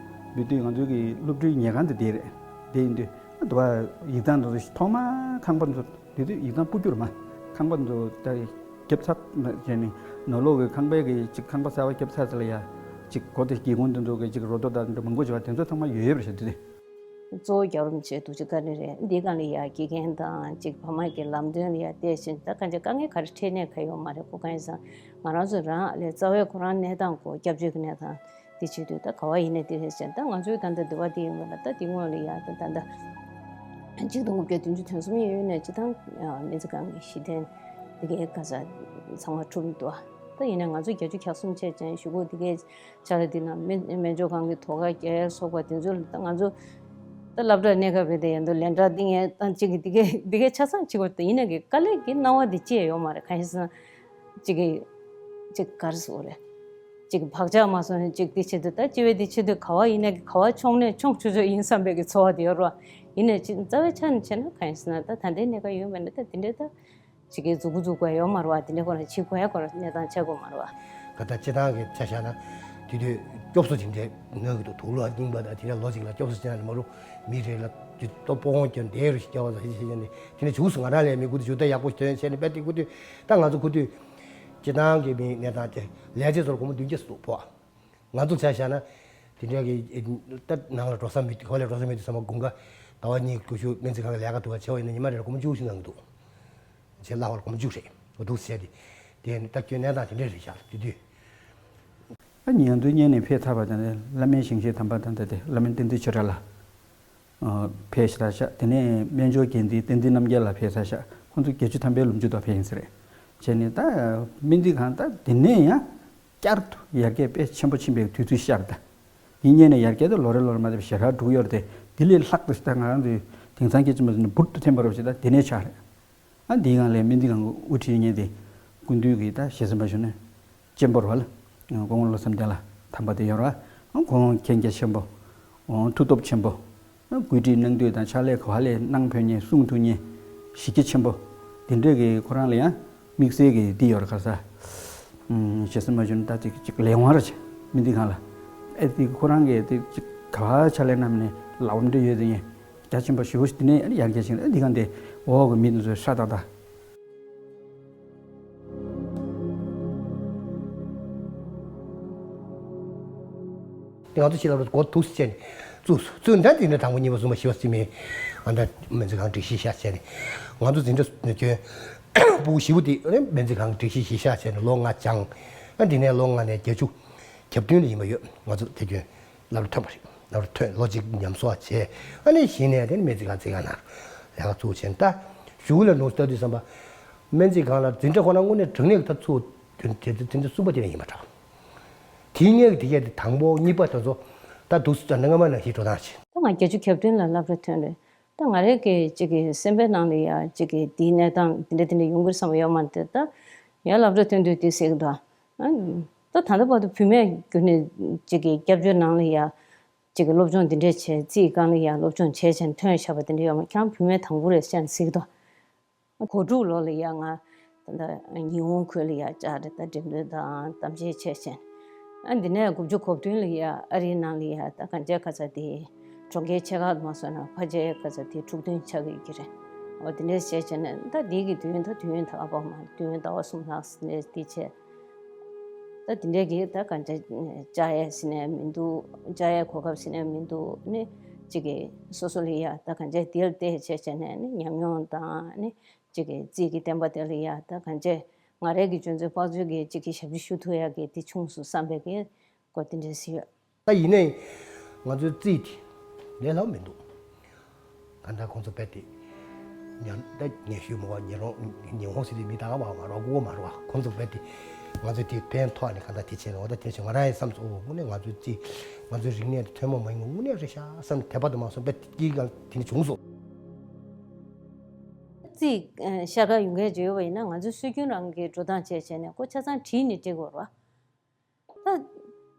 དེ་དུས་ང་ཚོའི་གི་སློབ་གྲྭའི་ཉལ་ཁང་དེ་དེ་རེད། དེ་ཡིན་དུས་ཨ་དུ་བ་ཡིག་ཚང་དུ་ཐོག་མ་ཁང་པ་ཚོ་དེ་དུས་ཡིག་ཚང་སྤོ་རྒྱུ་རེད་མ། ཁང་པ་ཚོ་ད་རྒྱབ་ཚར་བྱས་ནས་ནང་ལོགས་ཀྱི་ཁང་པའི་གི་ཅིག་ཁང་པ་གསར་པ་རྒྱབ་ཚར་ཚེ་ལ་ཡ་ཅིག་སྒོ་དེ་སྒེའུ་ཁུང་དེ་ཚོ་གི་ཅིག་རོ་ཏོ་དང་དེ་འདྲ་མང་པོ་བྱེད་པ་དེ་ཚོ་ཚང་མ་ཡོད་ཡོད་པ་རེད་དེ་དུས། གཙོ་བོ་རྒྱལ་བ་རིན་པོ་ཆེའི་ཐུགས་རྗེ་བཀའ་དྲིན་རེད། འདི་སྒང་ལ་ཡ་དགེ་རྒན་དང་ཅིག་ཕ་མ་གི་ལམ་སྟོན་ལ་ཡ་བལྟས་ཤིང་ད་གང་ཅི་དཀའ་ངལ་ག་རེ་འཕྲད་ནས་ག་ཡོད་མ་རེད། ཁོ་གང་ཡིན་ཙང་ང་རང་ཚོ་རང་ལས་རྩ་བའི་ཁོ་རང་གནས་སྟངས་སྐོར་སྐྱབས་བཅོལ་གྱི་གནས་སྟངས་འདི་བྱེད་དུས་ད་ག་བ་ཡིན་ནས་འདི་རེད་ཟེར། ད་ང་ཚོའི་ད་ལྟ་འདི་བ་འདི་ཡིན་པ་ལ་ད་འདི་སྔོན་ལ་ཡ་ད་ད་ད་ ཆིག་སྟོང་དགུ་བརྒྱ་བདུན་ཅུ་དོན་གསུམ་ཡོལ་ནས་སྤྱིར་བཏང་སྨན་རྩིས་ཁང་གི་གཞི་རྟེན་དེ་གའི་ག་ས་ཚང་མ་གྲུབ་འདུག་ད་ཡིན་ན་ང་ཚོ་བརྒྱད་ཅུ་གྱ་གསུམ་བཅས་ཅན་གཞུག་གུ་དེ་གའི་ཆ་ལ་འདི་ན་སྨན་སྨན་སྦྱོར་ཁང་གི་ཐོག་ཁ་རྒྱག་སོགས་པ་དེ་ཚོ་ལ་ད་ང་ཚོ་ད་སློབ་གྲྭར་གནས་སྐབས་རེད་དེ་ཡིན་དུས་ལན་གྲངས་འདི་ངས་ད་གཅིག་གི་འདི་གའི་འདི་གའི་ཆ་ཚང་གཅིག་པ་དེ་ཡིན་ན་གི་དཀའ་ལས་ཀྱི་སྣང་བ་འདི་ཅི་ཡང་ཡོད་མ་རེད། གང་ཡིན་ཟེར་ན་གཅིག་གི་གཅིག་ག་རེ་ཟེར་དགོས་རེད། གཅིག་བག་ཆགས་མ་སོང་ནས་གཅིག་འདི་བྱེད་དུས་ད་སྤྱི་བའི་འདི་བྱེད་དུས་ག་བ་ཡིན་ན་གི་ག་བ་མཆོང་ནས་མཆོང་ཆུ་ཆོ་ཡིན་བསམ་པའི་གི་ཚོར་བ་དེ་ཡོད་རེད་བ། ཡིན་ནའི་ཅིག་རྩ་བའི་ཆ་ནས་བྱས་ན་གང་ཡིན་ཟེར་ན་ད་ད་ལྟའི་གནས་སྐབས་ཡོད་མེད་ན་ད་དེ་འདྲའི་ད་གཅིག་གི་མཛུབ་གུ་འཛུགས་དགོས་ཡོད་མ་རེད་བ། དེ་འདྲའི་སྐོར་ལ་བྱེད་དགོས་ཡ་སྐོར་གནས་སྟངས་ཆགས་དགོས་མ་རེད་བ། ད་ལྟ་སྤྱི་བཏང་གི་ཆ་བཞག་ན་དེ་དུས་སྐྱོབ་གསོ་དེ་འདྲའི་གནང་གི་འདུག་དུག་ལོག་རྙིང་པ་དང་དེ་འདྲ་ལོ་གཅིག་ལ་སྐྱོབ་གསོ་བྱས་ན་མ་རུ་མི་རེ་ལ་དུས་ཏོ་སྤོ་བོང་སྐྱོན་དེ་རུ་ཞིག་སྐྱོབ་པ་དང་ཞིག་བྱས་ནས་དེ་ནས་བྱུགས་སུ་ང་རང་ལས་མི་དགུ་དུ་བྱུགས་ད་ཡག་པོ་ཞིག་ཐོན་བྱས་ནས་དཔེ་དེ་དགུ་དུས་ད་ང་ཚོ་དགུ་དུས་སྤྱི་བཏང་གི་མི་གནས་སྟངས་དེ་ལས་བྱེད་ཚོར་སྒོར་མོ་བདུན་བརྒྱ་སུ་ཕོག་ང་ཚོ་ཆ་བཞག་ན་དེ་འདྲ་གི་ད་ནང་ལ་འགྲོ་ས་མེད་དུས་ཧོ་ལས་འགྲོ་ས་མེད་དུས་ཚང་མ་དགུན་ཁ་ཟླ་བ་གཉིས་ཀྱི་ཤུ་སྨན་རྩིས་ཁང་གི་ལས་ཀ་སྡུག་པ་བྱེད་པ་ཡིན་ན་ཉི་མ་རེར་སྒོར་མོ་བཅུ་ཞིག་གནང་གི་འདུག་བྱས་ལྷག་པར་སྒོར་མོ་བཅུ་རེད་འོ་འདུག་བྱས་ཏེ་དེ་ནི་ད་ཁྱོད་གནས་སྟངས་དེ་འདྲ་རེད་བཞག་དེ་དུས། ཨ་ཉིན་དུ་བརྙན་ནས་ཕེབས་ཐར་པ་དང་བླ་མའི་ཞིང་གཤེགས་དམ་པ་དང་ད་དེ་བླ་མའི་བསྟན་འཛིན་ཆོས་གྲགས་ལགས་ཕེབས་ཤག་དེ་ནས་སྨན་སྦྱོར་འགན་འཛིན་བསྟན་འཛིན་རྣམ་རྒྱལ་ལགས་ཕེབས་ཚར་ཤག་ཁོང་ཚོ་བརྒྱད་ཅུ་ཐམ་པའི་ལོ་མཇུག་ཏུ་ཕེབས་ཡིན་ས་རེད། བྱས་ནས་ད་སྨན་རྩིས་ཁང་ད་དེ་ནས་ཡང་བསྐྱར་དུ་ཡར་རྒྱས་དཔེ་ཆེན་པོ་ཕྱིན་པའི་དུས་ཚོད་ཤར་ད། འདི་སྔོན་ནས་ཡར་རྒྱས་ད་ལོ་རེ་ལོ་རེ་མ་འདེབས་ཞེ་དྲག་འགྲོ་གི་ཡོད་རེད་དེ་འདི་ལས་ལྷག་ཏུ་ཞིག་ད་ང་རང་ཚོའི་དེང་སང་སྐད་ཆ་མ་ཟིན་ན་འབུར་དུ་ཐོན་པ་རོ་ཞིག་ད་དེ་ནས་ཆགས་རེད། ཨ་འདིའི་སྒང་ལས་སྨན་རྩིས་ཁང་གི་དབུ་ཁྲིད་ཡིན་མཁན་དེ་སྐུ་མདུན་གྱི་ད་ཞལ་གསུམ་པ་ཞུ་ན་གཅེན་པོ་རེད་བ་ལ། སྐུ་ངོ་བློ་བཟང་བསྟན་ལགས་དམ་པ་དེ་ཡོད་རེད་བ། ཁོང་མཁྱེན་རྒྱ་ཆེན་པོ། མཐུ་སྟོབས་ཆེན་པོ། བཀོད་སྒྲིག་གནང་དུས་དང་ཕྱག་ལས་ག་བ་ལས་གནང་ཕོད་མཁན་གསུང་ཐུབ་མཁན་གཞི་རྒྱ་ཆེན་པོ། དེ་འདྲས་ཀྱི་ཁོ་རང་ལ་ཡང་དམིགས་བསལ་གྱི་འདི་ཡོད་རེད་ག་ས། ཞལ་གསུམ་པ་ཞུ་ན་ད་ཅིག་ཅིག་ལས་དབང་རེད་བྱས་སྨན་རྩིས་ཁང་ལ། ཨེ་དེ་ཁོ་རང་གིས་དེ་ཅིག་ག་བ་ཕྱག་ལས་གནང་ནས་ལའོ་འདྲ་ཡོད་དེ་ངས། རྒྱ་ཆེན་པོ་ཞེ་པོ་ཞིག་དེ་ནས་ཡར་རྒྱས་ཕྱིན་འདི་གང་དེ་འོག་གི་མི་དེ་ཚོའི་ཧྲ་ཏག་ཏག་དེ་ང་ཚོ་ཕྱི་ལ་རུ་སྒོ་ཐུག་སེ་བྱས་ནས་བཙུགས་སོ། བཙུགས་ནས་དེ་ནས་དང་པོ་གཉིས་པ་གསུམ་པ་བཞི་པ་རྩིས་མེད་ཨ་ད་སྨན་རྩིས་ཁང་སྒྲིག་གཞི་བཞག་བྱས་ནས་ང་ཚོ་འཛིན་གྲྭ་ཁྱོན་ཕྲུ་གུ་བཞི་པོ་དེ་སྨན་རྩིས་ཁང་སྒྲིག་གཞི་གཞི་བཞག་བྱས་ནས་ལོ་ལྔ་སྦྱངས། ཨ་འདི་ནས་ལོ་ལྔ་ནས་བརྒྱད་ཅུ་གྱ་བདུན་ལ་ཡིན་པ་ཡོད་ང་ཚོ་དེ་ཁྱོན། སློབ་གྲྭ་ཐོན་པ་རེད། སློབ་གྲྭ་ཐོན་ལོ་གཅིག་ཉམས་གསོ་བྱས་ཨ་ནི་གཞི་ནས་དེ་ནི་སྨན་རྩིས་ཁང་རྩིས་ཁང་ནང་ལས་ཀ་ཚུགས་བྱས་ད་གཞུག་ལ་ནོར་ལྟ་དུས་བསམ་པ་སྨན་རྩིས་ཁང་ལ་འཛིན་གྲྭ་ཁོ་ན་དངོས་གནས་དྲང་གནས་ཀྱི་ད་ཚུགས་དེ་དེ་དེ་གསུམ་པ་དེ་ནས་ཡིན་པ་འདྲ། དེའི་སྔོན་གྱི་དེ་གས་དེ་དང་པོ་གཉིས་པ་དེ་ཚོ་ད་འདུག་སེ་ད་སྔ་མ་ནང་བཞིན་འགྲོ་སྟངས་བྱས། ད་ང་བརྒྱད་ཅུ་གྱ་བདུན་ལ་སློབ་གྲྭ་ཐོན་རེད། ད་ང་རའི་གི་གཅིག་གི་སེམས་པའི་ནང་ལ་ཡ་གཅིག་གི་དེའི་གནས་སྟངས་དེ་འདྲ་དེ་འདྲ་ཡོང་གི་རེད་བསམ་པ་ཡོད་མ་རེད་དེ་ད་ཡ་སློབ་གྲྭ་ཐོན་དུས་དེ་ཟེར་གི་འདུག་ཨ། ད་ད་ལྟ་བར་དུ་བུད་མེད་རྒྱུན་ནས་ཅིག་གི་སྐྱབས་བཅོལ་ནང་ལ་ཡ་ཅིག་གི་སློབ་སྦྱོང་འདི་འདྲས་བྱས་རྩིས་སྒང་ལ་ཡ་སློབ་སྦྱོང་བྱས་བྱས་ཐོན་བཞག་པ་དེ་འདྲ་ཡོད་མ་ཁྱང་བུད་མེད་དང་པོ་རེད་ཤན་གཟིགས་དོ། གོ་དྲུག་ལོ་ལ་ཡ་ང་ད་ལྟ་ཉི་ཧོང་ཁུལ་ལ་ཡ་བཅར་རེད་ད་འགྲེམས་སྟོན་དང་གཏམ་བཤད་བྱས་བྱས། ཨ་འདི་ནས་དགུ་བཅུ་གོ་བདུན་ལ་ཡ་ཨ་རིའི་ནང་ལ་ཡ་ད་གང་ཅི་ག་ཚ་དེ། གྲོང་ཁྱེར་ཆེ་ཁག་མ་སོང་ན་ཕལ་ཆེར་ག་ཚ་དེ་འཁྲུག་སྟོན་ཆགས་ཡོད་ཀྱི་རེད། འོ་དེ་འདྲས་བྱས་བྱས་ནས་ད་འདི་གི་དུས་ཡུན་ད་དུས་ཡུན་ད་ཨ་པ་མ་དུས་ཡུན་ཟླ་བ་གསུམ་ལྷག་ནས་དེ་བྱས། ད་དེ་འདྲས་ཀྱི་ད་གང་ཅི་བཅར་ཡས་ཟེར་ནས་མི་འདུག་བཅར་ཡས་གོ་སྐབས་ཟེར་ནས་མི་འདུག་ནི་གཅིག་གི་སོ་སོ་ལ་ཡ་ད་གང་ཅི་དེ་ལ་བལྟས་བྱས་བྱས་ནས་ནི་ཉམས་མྱོང་དང་ནི་གཅིག་གི་རྩིས་ཀྱི་བསྟན་པ་དེ་ལ་ཡ་ད་གང་ཅི་ང་རའི་གི་འཇོན་ཚོད་དཔག་ཚོད་ཀྱི་གཅིག་གི་ཞབས་ཕྱི་ཞུ་ཐུབ་ཡ་གི་དེ་བྱུང་སོང་བསམ་པའི་གི་སྐོར་དེ་འདྲས་ཟེར་ཡོད། ད་ཡིན་ནའི་ང་ཚོའི་རྩིས་དེ་ལས་སླ་པོ་མི་འདུག་གང་ལྟར་ཁོང་ཚོ་རྦད་དེ་ཉ་ད་ཉན་ཤོས་མོ་བ་ཉན་རོགས་ཉན་ཧོང་ཟེར་དུས་མི་ད་ག་བ་མ་རོགས་གོ་མ་རོགས་ཁོང་ཚོ་རྦད་དེ་ང་ཚོ་དེ་ཕན་ཐོགས་ནས་གང་ལྟར་དེ་བྱས་ནས་འོ་ད་དེ་བྱས་ང་རང་ཡང་བསམ་སོང་འོ་དངོས་གནས་ང་ཚོའི་རྩིས་ང་ཚོའི་རིག་གནས་དེ་ཐོན་མ་མ་ཡིན་པ་དངོས་གནས་རེད་ཤག་བསམ་དད་པ་དུ་མ་སོང་རྦད་དེ་སྐྱིད་གང་དེ་ནི་བྱུང་སོང་། རྩིས་ཤར་ཁ་ཡོང་མཁན་བརྗོད་ཡོད་པ་ཡིན་ན་ང་ཚོའི་སྲོལ་རྒྱུན་རང་གི་འགྲོ་སྟངས་བྱས་བྱས་ནས་ཁོ་ཆ་ཚང་བྲིས་ནས་སྤྲད་དགོས་རེད་བ།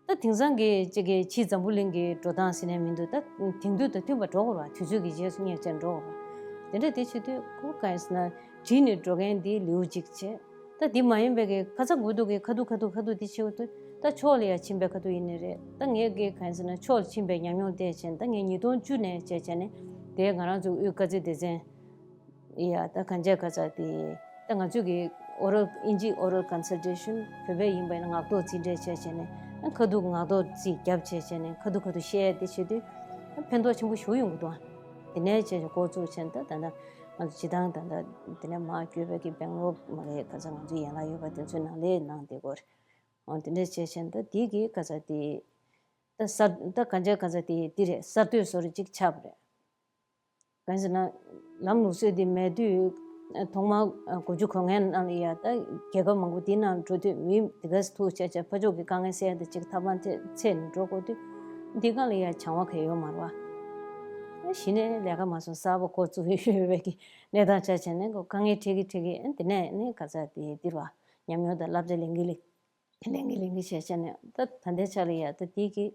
ད་ད་དེང་སང་གི་ཅིག་གི་ཕྱིའི་འཛམ་བུ་གླིང་གི་འགྲོ་སྟངས་ཟེར་ནས་མི་འདུག་ད་དེང་དུས་དང་མཐུན་པ་འགྲོ་དགོས་རེད་བ། དུས་ཚོད་ཀྱི་རྗེས་སུ་སྙེག་བྱས་འགྲོ་དགོས་རེད་བ། དེ་འདྲ་དེ་བྱེད་དུས་ཁོ་གང་ཡིན་ཟེར་ན་བྲིས་ནས་འགྲོ་མཁན་འདི་ལེའུ་གཅིག་བྱས། ད་འདི་མ་ཡིན་པའི་གི་ཁ་ཚ་དགོས་གཏུགས་གི་ཁ་ཐུག་ཁ་ཐུག་ཁ་ཐུག་འདི་བྱེད་དགོས་དུས་ད་ཕྱོགས་ལ་ཡ་ཕྱིན་པའི་ཁ་ཐུག་ཡིན་ནི་རེད། ད་ངས་གི་གང་ཡིན་ཟེར་ན་ཕྱོགས་ལ་ཕྱིན་པའི་ཉམས་མྱོང་བལྟས་བྱས་ནས་ད་ངས་ཉིས་སྟོང་བཅུ་ནས་བྱས་བྱས་ནས་དེ་ང་རང་ཚོ་དབུས་དཀར་མཛེས་སྡེ་ཚན། ཡ་ད་གང་བྱས་ག་ཚ་དེ་ད་ང་ཚོས་ཀྱི་oral ཨིན་ཇི་oral consultation བོད་པའི་ཡིན་པ་ཡིན་ན་ངག་ཐོག་རྩིས་འབྲས་བྱས་བྱས་ནས་ཨ་ཁ་ཐུག་ངག་ཐོག་རྩིས་རྒྱབ་བྱས་བྱས་ནས་ཁ་ཐུག་ཁ་ཐུག་བཤད་དེ་བྱེད་དུས་ཨ་ཕན་ཐོགས་ཆེན་པོ་ཞིག་ཡོང་གི་འདུག་དེ་ནས་བྱས་འགོ་བཙུགས་བྱས་ད་ད་ད་ང་ཚོ་སྤྱི་བཏང་ད་ད་དེ་ནས་མར་བསྐྱོད་པའི་གི་སྦེང་ལོར་མ་རེད་ག་ཚ་ང་ཚོ་ཡན་ལག་ཡོད་པ་དེ་ཚོའི་ནང་ལས་གནང་བསྡད་ཀྱི་ཡོད་རེད། འོ་དེ་འདྲས་བྱས་བྱས་ད་དེ་གི་ག་ཚ་དེ་ད་གསར་ད་གང་བྱས་ག་ཚ་དེ་དེ་རེད་གསར་གཏོད་བཟོ་འདྲ་ཅིག་ཆགས་པ་རེད། གང་ཟེར་ན། ལམ་ལུགས་སྲོལ་འདི་མེད་དུས། ཐོག་མར་དགུ་བཅུ་གོ་ལྔའི་ནང་ལ་ཡ་ད་རྒྱལ་ཁབ་མང་པོ་འདི་ནང་འགྲོ་དུས་མི་འདི་ག་ཐུག་བྱས་བྱས་ཕར་ཕྱོགས་ཀྱི་དཀའ་ངལ་སེལ་ཡ་དེ་གཅིག་ཐབས་ལམ་འཚོལ་ནས་འགྲོ་དགོས་དུས། འདི་ག་ལ་ཡ་བྱང་བ་གང་ཡོད་མ་རེད་བ། གཞི་ནས་ལས་ཀ་མ་སོང་གསར་པ་འགོ་བཙུགས་ཡོད་པའི་གི་གནས་སྟངས་ཆགས་བྱས་ནས་དཀའ་ངལ་འཕྲད་ཀྱི་འཕྲད་ཀྱི་འདི་ནས་ནི་ག་ཚ་དེ་འདིར་བ་ཉམས་མྱོང་དང་བསླབ་བྱ་ལེན་གི་ལེན། ལེན་གི་ལེན་གི་བྱས་བྱས་ནས་ད་ད་ལྟའི་ཆ་ལ་ཡ་ད་དེ་གི་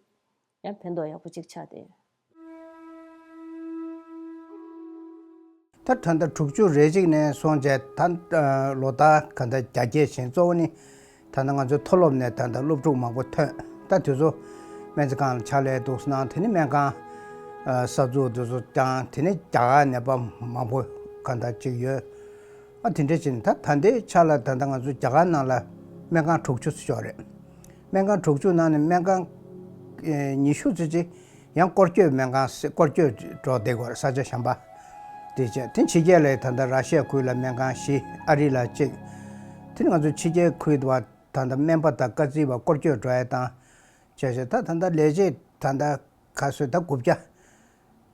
ཡང་ཕན་ཐོགས་ཡག་པོ་ཅིག་ཆགས་ཏེ། ད་ད་ལྟ་དྲུག་ཅུ་རེ་གཅིག་ནས་སོང་བྱས་ད་ལོ་ལྟར་ག་ད་རྒྱ་སྐྱེད་བཞིན་གཙོ་བོ་ནི་ད་ལྟ་ང་ཚོའི་མཐོ་སློབ་ནས་ད་ལྟ་སློབ་ཕྲུག་མང་པོ་ཐོན། ད་དེ་ཚོ་སྨན་རྩིས་ཁང་ལ་ཕྱག་ལས་འདུག་སྣང་། དེ་ནི་སྨན་ཁང་གསར་འཛུགས་དེ་ཚོ་བཏང་། དེ་ནི་རྒྱ་གར་ནད་པ་མང་པོ་ག་ད་ཅིག་ཡོད། ཨ་དེ་འདྲ་བྱས་ནས་ད་ད་ལྟའི་ཆ་ལ་ད་ལྟ་ང་ཚོ་རྒྱ་གར་ནང་ལ་སྨན་ཁང་དྲུག་ཅུ་ཙམ་ཡོད་རེད། སྨན་ཁང་དྲུག་ཅུ་ནང་ནས་སྨན་ཁང་ཨེ་ཉི་ཤུ་ཙམ་ཅིག་ཡང་སྐོར་སྐྱོད་སྨན་ཁང་ཟེར་སྐོར་སྐྱོད་འགྲོ་བསྡད་ཀྱི་ཡོད་རེད། ས་ཆ་གཞན་པ་དེ་བྱས། དེ་ཕྱི་རྒྱལ་ལ་ད་ལྟ་ར་ཤི་ཡ་ཁུལ་ལ་སྨན་ཁང་བཞི། ཨ་རི་ལ་གཅིག། དེ་ནི་ང་ཚོ་ཕྱི་རྒྱལ་ཁུལ་དུ་བ་ད་ལྟ་སྨན་པ་དང་སྐར་རྩིས་པ་སྐོར་སྐྱོད་འགྲོ་ཡ་དང་བྱས་བྱས། ད་ད་ལྟ་ལས་བྱེད་ད་ལྟ་ག་ཚོད་ད་དགུ་བརྒྱ་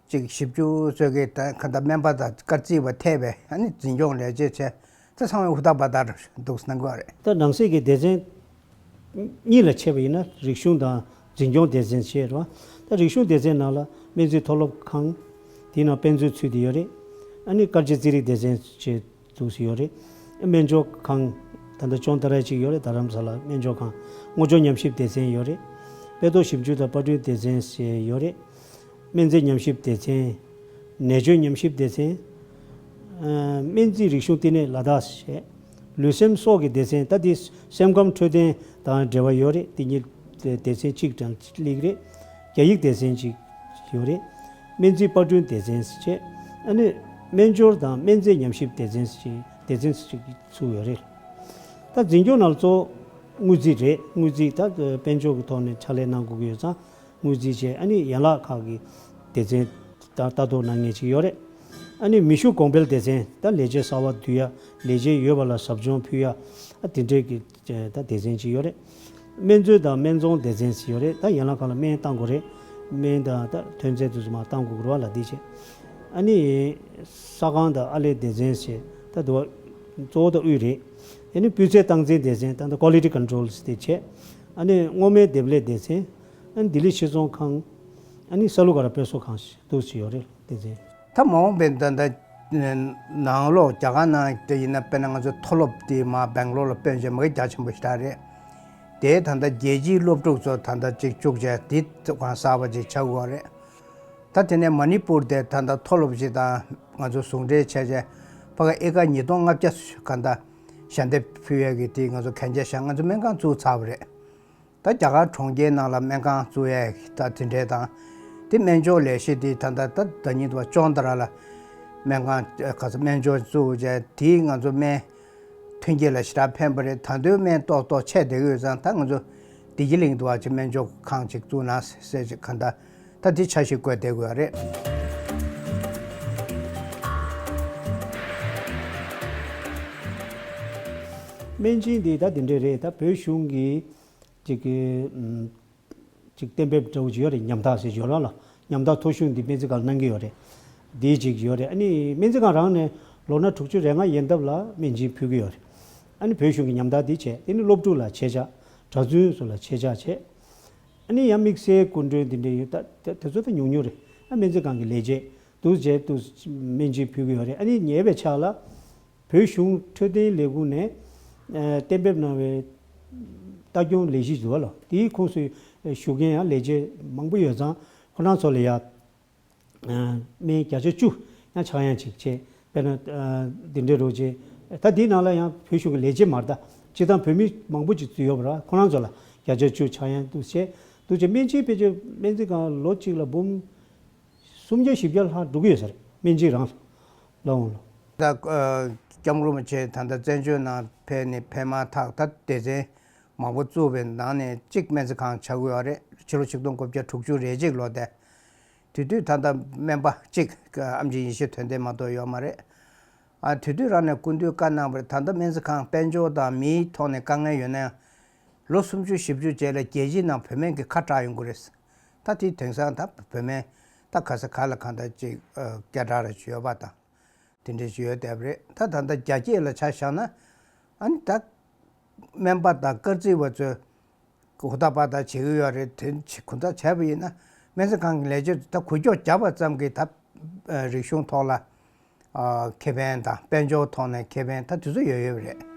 ཅིག་བཞི་བཅུ་ཙམ་གྱི་ད་ག་ད་སྨན་པ་དང་སྐར་རྩིས་པ་ཐེ་བའི་ཨ་ནི་འཛིན་སྐྱོང་ལས་བྱེད་བྱས། ད་ཚང་མ་ཧུར་ཐག་འབད་ཐག་འདུག་གནང་གི་ཡོད་རེད། ད་ནང་གསེས་ཀྱི་སྡེ་ཚན་གཉིས་ལ་ཕྱེ་བ་ཡིན་ན་རིག་གཞུང་དང་འཛིན་སྐྱོང་སྡེ་ཚན་བྱས་རེད་བ། ད་རིག་གཞུང་སྡེ་ཚན་ནང་ལ་སྨན་རྩིས་མཐོ་སློབ་ཁང་། དེའི་ནང་དཔེ་མཛོད་ཚུད་དེ་ཡོད་རེད། ཨ་ནི་སྐར་རྩིས་རྩིས་རིག་སྡེ་ཚན་བྱས་འདུག་སེ་ཡོད་རེད། སྨན་སྦྱོར་ཁང་། ད་ལྟ་ཅོན་ཏ་ར་གཅིག་ཡོད་རེད། རྡ་རམ་ས་ལ་སྨན་སྦྱོར་ཁང་། སྔོ་སྦྱོང་ཉམས་ཞིབ་སྡེ་ཚན་ཡོད་རེད། དཔེ་ཐོ་ཞིབ་འཇུག་དང་པར་སྐྲུན་སྡེ་ཚན་ཞེས་ཡོད་རེད། སྨན་རྫས་ཉམས་ཞིབ་སྡེ་ཚན། ནད་བཅོས་ཉམས་ཞིབ་སྡེ་ཚན། ཨ་སྨན་རྩིས་རིག་གཞུང་བསྟི་གནས་ལ་དྭགས་ཞེས། ལུས་སེམས་སྲོག་གི་སྡེ་ཚན། ད་འདི་སེམས་ཁམས་འཕྲོད་བསྟེན་དང་འབྲེལ་བ་ཡོད་རེད། འདི་གཉིས་སྡེ་ཚན་གཅིག་གྲངས་སླེབས་རེད། རྒྱ་ཡིག་སྡེ་ཚན་གཅིག་ཡོད་རེད། སྨན་རྩིས་པར་སྐྲུན་སྡེ་ཚན་བྱས། ཨ་ནི་སྨན་སྦྱོར་དང་སྨན་རྫས་ཉམས་ཞིབ་སྡེ་ཚན་ཞེས་སྡེ་ཚན་ཞིག་ཚུགས་ཡོད་རེད། ད་འཛིན་སྐྱོང་ནང་ལ་གཙོ་བོ་དངུལ་རྩིས་རེད། དངུལ་རྩིས་ད་དཔལ་འབྱོར་གྱི་ཐོག་ནས་ཕྱག་ལས་གནང་དགོས་ཀྱི་ཡོད་ཙང་དངུལ་རྩིས་བྱས། ཨ་ནི་ཡན་ལག་ཁག་གི་སྡེ་ཚན་ད་ལྟ་རྟོག་གནང་མཁན་ཅིག་ཡོད་རེད། ཨ་ནི་མི་ཤུགས་གོང་འཕེལ་སྡེ་ཚན། ད་ལས་བྱེད་གསར་པ་བསྡུ་ཡ། ལས་བྱེད་ཡོད་པ་ལ་ཟབ་སྦྱོང་ཕུལ་ཡ། ཨ་དེ་འདྲའི་གི་ད་སྡེ་ཚན་ཅིག་ཡོད་རེད། སྨན་རྩིས་དང་སྨན་བཙོང་སྡེ་ཚན་ཞིག་ཡོད་རེད། ད་ཡན་ལག་ཁག་ལ་སྨན་བཏང་དགོས་རེད། སྨན་དང་ད་ཐོན་རྫས་དེ་ཚོ་མར་བཏང་དགོས་རེད་བ་ལ་འདི་བྱས། ཨ་ནི་ས་ཁང་དང་ཨར་ལས་སྡེ་ཚན་ཞེས་ད་དུ་བ་གཙོ་བོ་ད་དབུས་རེད། ཨ་ནི་སྤུས་ཚད་སྟངས་འཛིན་སྡེ་ཚན། ད་ད་quality control དེ་བྱས། ཨ་ནི་སྔོ་སྨན་འདེབས་ལས་སྡེ་ཚན། ཨ་ནི་ལྡི་ལི་ཕྱིར་ཚོང་ཁང་། ཨ་ནི་ས་ལུ་ག་ར་དཔེ་གསོ་ཁང་ཞིག་འདུག་ཅིག་ཡོད་རེད་སྡེ་ཚན། ད་མ་འོངས་པའི་ད་ལྟ་ནང་ལོགས་རྒྱ་གར་ནང་དེ་ཡིན་ན། དཔེར་ན་ང་ཚོ་མཐོ་སློབ་དེ་མར་སྦེང་ལོར་ལ་སྤོས་བྱས་མ་གི་རྒྱ་ཆེན་པོ་ཞེ་དྲག་རེད། དེ་ད་ལྟ་རྒྱལ་སྤྱིའི་སློབ་ཕྲུག་ཚོ་ད་ལྟ་ཅིག་བཅུག་བྱས་དེ་གང་གསར་པ་ཅིག་ཆགས་ཀྱི་ཡོད་རེད། ད་དེ་ནས་མ་ནི་པུར་དེ་ད་ལྟ་མཐོ་སློབ་ཅིག་དང་ང་ཚོ་ཟུང་འབྲེལ་བྱས་བྱས་ཕ་གི་ཨེ་ཀར་ཉིས་སྟོང་ལྔ་བརྒྱ་ག་ད་ཞལ་འདེབས་ཕུལ་ཡས་ཀྱི་དེ་ང་ཚོ་གན་རྒྱ་བཞག་ང་ཚོ་སྨན་ཁང་བཙུགས་ཚར་བ་རེད། ད་རྒྱ་གར་གྲོང་ཁྱེར་ནང་ལ་སྨན་ཁང་བཙུགས་ཡས་ད་དེ་འདྲའི་དང་། དེ་སྨན་སྦྱོར་ལས་གཞི་དེ་ད་ལྟ་ད་ཟླ་ཉིན་དུ་བ་ཅོན་ཏ་ར་ལ་སྨན་ཁང་ག་ཚོད་སྨན་སྦྱོར་བཙུགས་བྱས། དེས་ང་ཚོ་སྨན་ཐོན་སྐྱེད་ལ་ཞེ་དྲག་ཕན་པ་རེད། ད་དུང་སྨན་ཏོག་ཏོག་ཆད་བསྡད་ཀྱི་ཡོད་ཙང་ད་ང་ཚོ་བདེ་སྐྱིད་གླིང་དུ་བ་ཅིག་སྨན་སྦྱོར་ཁང་ཅིག་བཙུགས་ན་ཟེར་ཅིག་ག་ད་ད་དེ་འཆར་གཞི་བཀོད་བསྡད་ཀྱི་ཡོད་རེད། སྨན་སྦྱིན་འདི་ད་དེ་འདྲས་རེད། ད་བོད་གཞུང་གི་ཅིག་གི་ཨམ་ཅིག་གཏན་འབེབས་འདྲ་བོ་ཅིག་ཡོད་རེད། ཉམ་ཐག་ཟེར་ཡོད་ར་ལ། ཉམ་ཐག་ཐོ་གཞུང་འདི་སྨན་རྩིས་ཁང་གནང་གི་ཡོད་རེད། འདི་ཅིག་ཡོད་རེད། ཨ་ནི་སྨན་རྩིས་ཁང་རང་ནས་ལོ་ན་དྲུག་ཅུ་རེ་ལྔ་ཡན་འདབ་ལ་སྨན་སྦྱིན་ཕུལ་གི་ཡོད་རེད། ཨ་ནི་བོད་གཞུང་གི་ཉམ་ཐག་འདི་བྱས། དེ་ནི་སློབ་ཕྲུག་ལ་ཆེད་བཅག་གྲྭ་བཙུན་ཚོ་ལ་ཆེད་བཅག་བྱས། ཨ་ནི་ཡང་དམིགས་བསལ་སྐུ་མགྲོན་འདི་འདྲ་ཡོད། ད་དེ་ཚོ་ད་ཉུང་ཉུང་རེད། ཨ་སྨན་རྩིས་ཁང་གི་ལས་བྱེད་འདུག་བྱས་འདུག་སྨན་སྦྱིན་ཕུལ་གི་ཡོད་རེད། ཨ་ནི་ཉེ་བའི་ཆར་ལ་བོད་གཞུང་འཕྲོད་བསྟེན་ལས་ཁུངས་ནས་ཨ་གཏན་འབེབས་གནང་བའི་ལྟ་སྐྱོང་ལས་གཞི་འདུག་བ་ལ། དེའི་ཁོངས་སུ་ཞུགས་མཁན་ཡང་ལས་བྱེད་མང་པོ་ཡོད་ཙང་ཁོ་རང་ཚོ་ལ་ཡ་སྨན་བརྒྱ་ཆ་བཅུ་ཡང་ཆག་ཡང་ཅིག་བྱས། དཔེར་ན་འདི་འདྲའི་རོགས་བྱས། ད་འདིའི་ནང་ལ་ཡང་བོད་གཞུང་གི་ལས་བྱེད་མ་རེད། ད་སྤྱིར་བཏང་བོད་མི་མང་པོ་ཅིག་ཚུད་ཡོད་པ་ར། ཁོ་རང་ཚོ་ལ་བརྒྱ་ཆ་བཅུ་ཆག་ཡང་འདུག་བྱས་འདུག་བྱས། སྨན་སྦྱིན་ཕལ་ཆེར་སྨན་རྩིས་ཁང་ལོ་གཅིག་ལ་འབུམ་སུམ་བརྒྱ་བཞི་བརྒྱ་ལྷག་འགྲོ་གི་ཡོད་ས་རེད། སྨན་སྦྱིན་རང་ལ་འོང་ལ། ད་ཨ་སྐྱབས་མགོན་རིན་པོ་ཆེ་ད་ལྟ་བཙན་བྱོལ་ནང་ཕེབས་ནས་ཕེབས་མ་ཐག་ད་སྡེ་ཚན་མང་པོ་བཙུགས་པའི་ནང་ནས་གཅིག་སྨན་རྩིས་ཁང་ཆགས་ཀྱི་ཡོད་རེད། ཕྱི་ལོ་ཆིག་སྟོང་དགུ་བརྒྱ་དྲུག་ཅུ་རེ་གཅིག་ལོ་དེ། དེ་དུས་ད་ལྟ་སྨན་པ་གཅིག་ཨམ་ཆི་ཡེ་ཤེས་དོན་ལྡན་མ་གཏོགས་ཡོད་མ་རེད། ཨ་དེ་དུས་རང་ནས་སྐུ་མདུན་བཀའ་གནང་བར་ད་ལྟ་སྨན་རྩིས་ཁང་དཔལ་འབྱོར་དང་མིའི་ཐོག་ནས་དཀའ་ངལ་ཡོད་ན་ཡང་། ལོ་སུམ་ཅུ་བཞི་བཅུ་རྗེས་ལ་རྒྱལ་སྤྱིའི་ནང་བོད་སྨན་གྱི་ཁ་གྲག་ཡོང་གི་རེད། ད་དེ་དེང་སང་ད་བོད་སྨན་ ད་ག་ས་ག་ལ་གང་ལྟར་ཅིག་ཨ་སྐད་གྲགས་རེ་ཡོད་པ་དང་། དེ་འདྲ་ཞིག་ཡོད་བསྡད་པ་རེད། ད་ད་ལྟ་རྒྱ་སྐད་ལ་ཆ་བཞག་ན། ཨ་ནི་ད་སྨན་པ་དང་སྐར་རྩིས་པ་ཚོས་ཧུར་ཐག་པ་ཐག་བྱེད་ཀྱི་ཡོད་རེད། དེ་ཧུར་ཐག་བྱས་པ་ཡིན་ན་སྨན་རྩིས་ཁང་གི་ལས་བྱེད་ཚོ་ད་འགུལ་སྐྱོད་བརྒྱབ་པ་ཙམ་གྱིས་ད་ཨ་རིག་གཞུང་ཐོག་ལ་ཨ་ཁེ་ཕན་དང་དཔལ་འབྱོར་ཐོག་ནས་ཁེ་ཕན་ད་དེ་ཚོ་ཡོད་ཡོད་རེད།